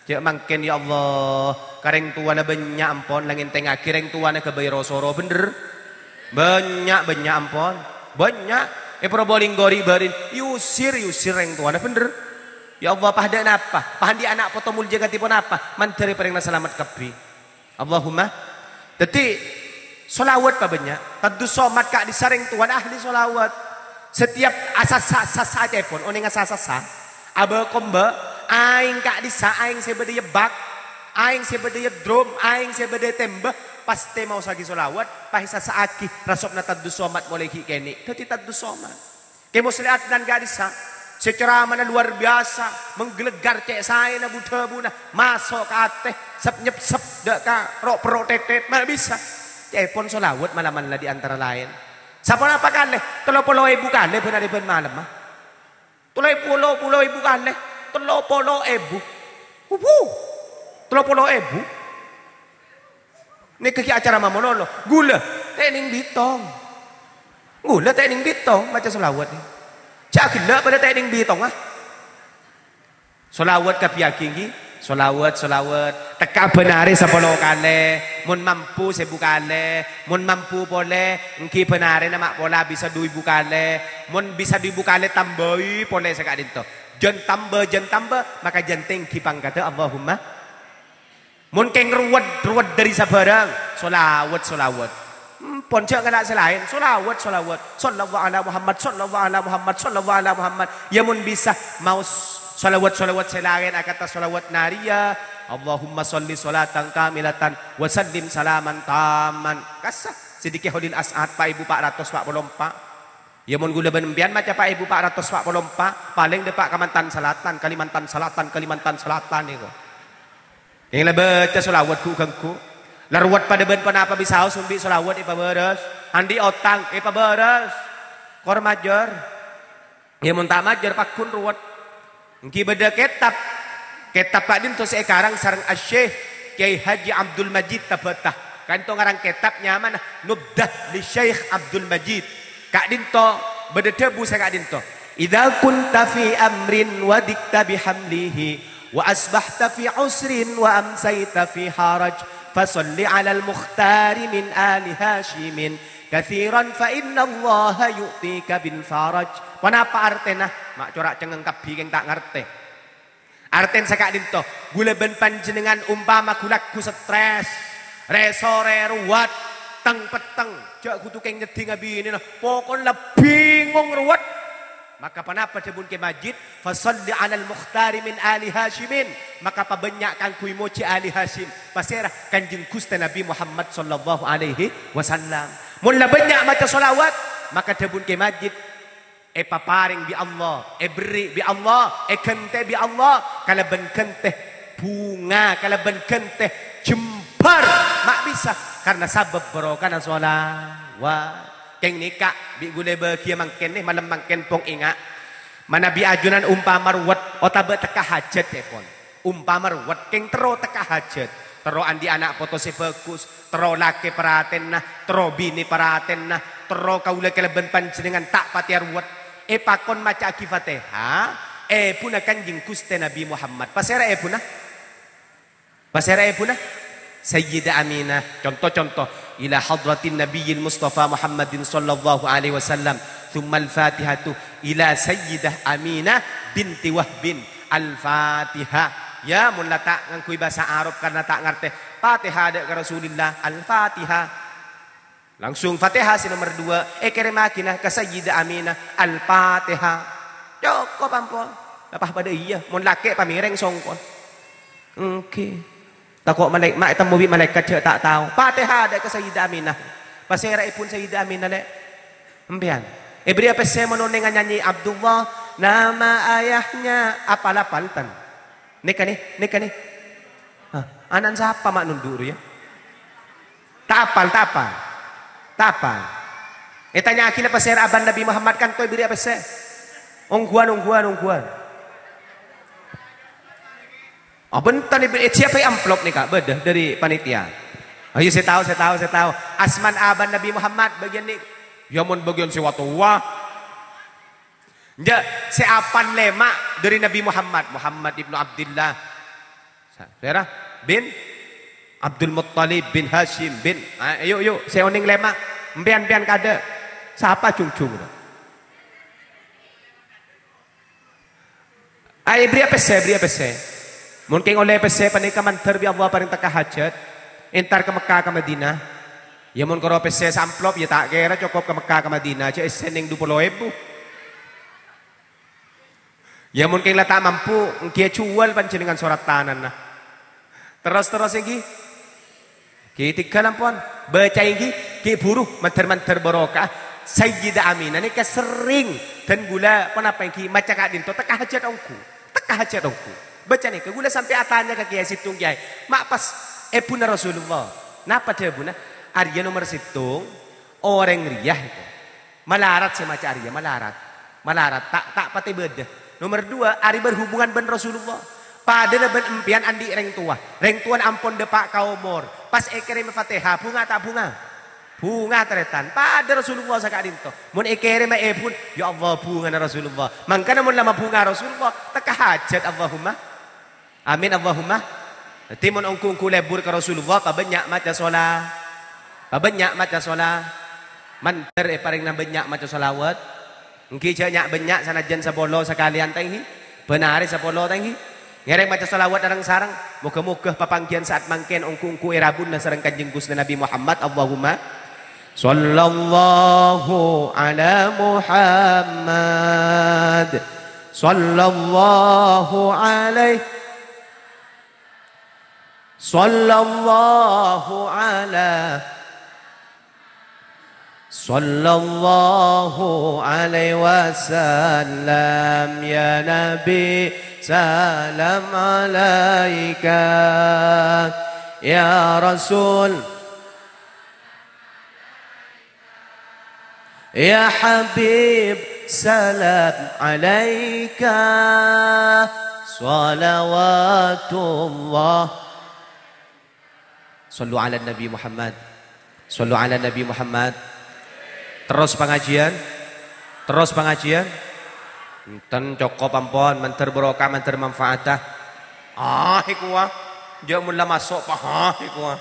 Jhâ' mangkèn, ya Allah, ka rèng towana bânnya' ampon, la ngèntèngngaghi rèng towana ghâbây ro-soro, bhender? Bânnya', bânnya' ampon. Bânnya'. È Probolinggo ri'-bâri'na, èusir, èusir rèng towana, bhender? Ya Allah, pas dâ' napa? Pas andi' ana' poto molja kadhi ponapa? Mandhâr èparèngana salamet kabbhi. Allahumma. Dhâddhi, sholawat pabânnya'. Taddu somat ka'dissa' rèng towana ahli sholawat. Setiap asassa-sassa ca'èpon, onèng asassa-sassa. Abâ-kombâ, aèng ka'dissa', aèng sè bâdâ è bak, aèng sè bâdâ è drum, aèng sè bâdâ è tèmbâ, pastè maossaghi sholawat, pas èsassa'aghi, rasobna taddu somat molaè ghi' kènè'. Dhâddhi taddu somat. Kè Musleh Adnan ka'dissa', sè ceramana luar biasa, menggeleggar cè' saèna bu-dhâbuna, maso' ka atè, sep-nyepsep dâ' ka ro'-perro' tètèt, ma' bisa. Ca'èpon sholawat malaman la di antara laèn. Saponapa kalè? Tello polo èbu kalè bân arè bân malemma. Tello polo, polo èbu kalè. Tello polo èbu. Wuh, tello polo èbu. Nèka ghi' acara mamalolo. Ghulâ, tènèng bitong. Ghulâ tènèng bitong maca shalawat. Jhâ' ghellâ' padâ tènèng bitongnga. Shalawat kabbhi aghi' ghi. Shalawat, shalawat. Tekka' bân arè sapolo kalè. Mon mampu sèbu kalè. Mon mampu polè, ènggi bân arèna ma' pola bisa du èbu kalè. Mon bisa du èbu kalè, tambâi polè saka'dinto. Jân tamba, jân tamba, maka jân tèngghi pangkaddhâ Allahumma. Mon kèng rowet, rowet dhâri sabhârâng, shalawat, shalawat. Empon, jhâ' ngala' sè laèn, shalawat, shalawat. Shallallahu ala Muhammad, shallallahu ala Muhammad, shallallahu ala Muhammad. Ya mon bisa, maos shalawat-shalawat sè laèn akanta shalawat nariyah. Allahumma shalli shalatan kamilatan wa sallim salaman tamman. Kassa, Siddiqi Kholil As'ad, pa' èbu pa' ratos pa' polo empa'. Ya mon ghulâ bân empèyan maca pa' èbu pa' ratos pa' polo empa', palèng dâpa' Kalimantan Selatan, Kalimantan Selatan, Kalimantan Selatan nèko. Kèng la bâca shalawat ghu-ghângghu. La rowet padâ bân ponapa bisaos ombi' shalawat èpabârâs. Andi' otang èpabârâs. Kor majâr. Ya mon ta' majâr pagghun rowet. Ènggi bâdâ kètab. Kètab ka'dinto sè èkarang sareng Asy-Syaikh Kyai Haji Abdul Majid Tabata. Ka'dinto ngarang kètab nyamana Nubdah li Syaikh Abdul Majid. Ka'dinto bâdâ dhâbu sè ka'dinto. "Idza kunta fi amrin wadikta bihamlihi, wa asbahta fi usrin wa amsayta fi haraj, fa shalli 'alal mukhtari min ali Hasyimin katsiran, fa innallaha yu'tika bil faraj." Ponapa artèna? Ma' cora' cengngeng kabbhi kèng ta' ngartè. Artèna saka'dinto, ghulâ bân panjhennengngan ompama ghu-lagghu stres, rè-sorè rowet, teng-petteng, jhâ' kodhu kèng nyeddhingnga binèna, pokokna la bingong rowet. Maka ponapa dhâbuna Kè Majid? "Fa shalli 'alal mukhtari min ali Hasyimin." Maka pabânnya' kaangghuy mojhi ali Hasyim. Pasèra? Kanjeng Ghustè Nabbhi Muhammad shallallahu alaihi wasallam. Mon la bânnya' maca shalawat, maka dhâbuna Kè Majid, èpaparèng bi' Allah, èberri' bi' Allah, èghântè bi' Allah kalabân ghântè bhunga, kalabân ghântè jembhâr, ma' bisa karna sabâb barokana shalawat. Kèng nèka bi' ghulâ bâghiyâ mangkèn, nè, malem mangkèn pong enga'. Manabi ajunan ompama rowet otabâ tekka hajhât, èpon. Ompama rowet, kèng terro tekka hajhât, terro andi' ana' poto sè bhâghus, terro lakè paratènna, terro binè paratènna, terro kaulâ kalabân panjhennengngan ta' patè arowet. Èpakon maca'aghi Fatihah, èbhuna Kanjeng Ghustè Nabbhi Muhammad. Pasèra èbhuna? Pasèra èbhuna? Sayyidah Aminah. Conto-conto, "Ila hadratin Nabiyyil Mustafa Muhammadin sallallahu alaihi wasallam, tsummal Fatihatu ila Sayyidah Aminah binti Wahbin." Al-Fatihah. Ya, mon la ta' ngangghuy bhâsa Arab karna ta' ngartè, "Fatihah dâ' ka Rasulillah." Al-Fatihah. Langsung Fatihah sè nomer duwâ', èkèrèmaghina ka Sayyidah Aminah. Al-Fatihah. Cokop, ampon. Apa padâ iyâ, mon lakè' pamèrèng songkon. Ènggi. Tako' malaè-, ma' ètemmo bi' malaèkat jhâ' ta' tao. Fatihah dâ' ka Sayyidah Aminah. Pasèra èbhuna Sayyidah Aminah, Lè'? Empèyan. Èberri'â pèssè mon onènga nyanyi Abdullah, nama ayahnya, apal-apal, tan? Nèka, nè, nèka, nè. Hah, ana'na sapa ma' nondhu' rowa, ya? Ta' apal, ta' apal. Ta' apal. Ètanya'aghina pasèra abâna Nabbhi Muhammad, kanto èberri'â pèssè. Ongghuwân, ongghuwân, ongghuwân. Oh, bhunten, Ibu, eh, siapa yang amplop nih, Kak? Bâdâ dâri panitia. Ayo, sè tao, sè tao, sè tao. Asmana abâna Nabbhi Muhammad bâgiyân nè-, ya, mon bâgiyân sè wa-towa. Enjâ', sè apal lèma' dâri Nabbhi Muhammad, Muhammad ibnu Abdillah. Sa-, sèra? Bin Abdul Muttalib bin Hasyim bin. Ah, ayo, ayo, sè onèng lèma'. Empèyan-empèyan kaadâ'. Sapa jhung-jhung? Ah, èberri'â pèssè, èberri'â pèssè. Mon kèng ollè pèssè panèka mandhâr bi' Allah parèng tekka hajhât, entar ka Mekkah, ka Madinah. Ya, mon karo pèssè saamplop, ya ta' kèra cokop ka Mekkah, ka Madinah, jhâ' èssèna du polo èbu. Ya, mon kèng la ta' mampu, ènggi èjhuwâl panjhennengngan sorat tanana. Terros-terros ènggi. Ghi tèghâl ampon. Bâca ènggi, ghi buru, mandhâr-mandhâr barokah. Sayyidah Aminah nèka serrèng dân ghulâ, ponapa ènggi, maca ka'dinto, tekka hajhât ongghu. Tekka hajhât ongghu. Bâca nèka, ghulâ sampè' atanya ka kèyaè sèttong kèyaè. Ma' pas èbhuna Rasulullah. Napa dhâbuna? Arèya nomer sèttong, orèng rèya èko. Malarat sè maca arèya, malarat. Malarat, ta', ta' patè bâdâ. Nomer duwâ', arè berhubungan bân Rasulullah. Padâna bân empèyan andi' rèng towa. Rèng towana ampon dâpa' ka omor. Pas èkèrèmè Fatihah, bhunga ta' bhunga? Bhunga, tarètan. Padâ Rasulullah saka'dinto. Mon èkèrèmè èbun, ya Allah, bhungana Rasulullah. Mangkana mon la mabhunga Rasulullah, tekka hajat, Allahumma. Amin, Allahumma. Dhâddhi, mon ongghu-ongghu lebur ka Rasulullah, pabânnya' maca sola-, pabânnya' maca sola-, mandhâr èparèngana bânnya' maca shalawat. Èngghi jhâ' nya'-bânnya', sanajjhân sapolo sakalèyan, ta' èngghi? Bân arè sapolo, ta' èngghi? Ngèrèng maca shalawat areng-sareng. Moghâ-moghâ papangghiyân sa'at mangkèn ongghu-ongghu èrabuna sareng Kanjeng Ghustè Nabbhi Muhammad. Allahumma shallallahu ala Muhammad. Shallallahu alaihi, shallallahu ala, shallallahu alaihi wasallam. Ya Nabi, salam alaika. Ya Rasul, ya Habib, salam alaika. Shalawatullah. Shallu ala Nabi Muhammad. Shallu ala Nabi Muhammad. Terros pangajiyân? Terros pangajiyân? Enten, cokop ampon, mandhâr barokah, mandhâr manfaata. Ah, èkowa. Jhâ' mon la maso', pa, ah, èkowa.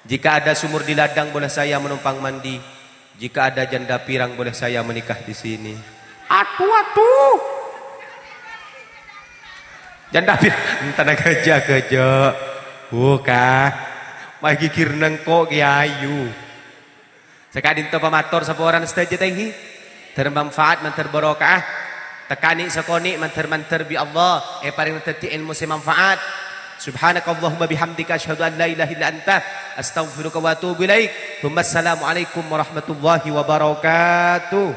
Jika ada sumur di ladang, boleh saya menumpang mandi. Jika ada janda pirang, boleh saya menikah di sini. Adu, adu. Janda pirang, enten, ghâjâ, ghâjâ. Buka. Magigir nengko' kè ayu. Saka'dinto pamator saporana sadhâjâ, ta' èngghi? Dhâr manfaat, mandhâr barokah. Tekka nè' sakonè', mandhâr-mandhâr bi' Allah èparèngana dhâddhi èlmo sè manfaat. Subhanakallahumma bihamdika, asyhadu an la ilaha illa anta, astaghfiruka wa atubu ilaik. Tsumma assalamualaikum warahmatullahi wabarakatuh.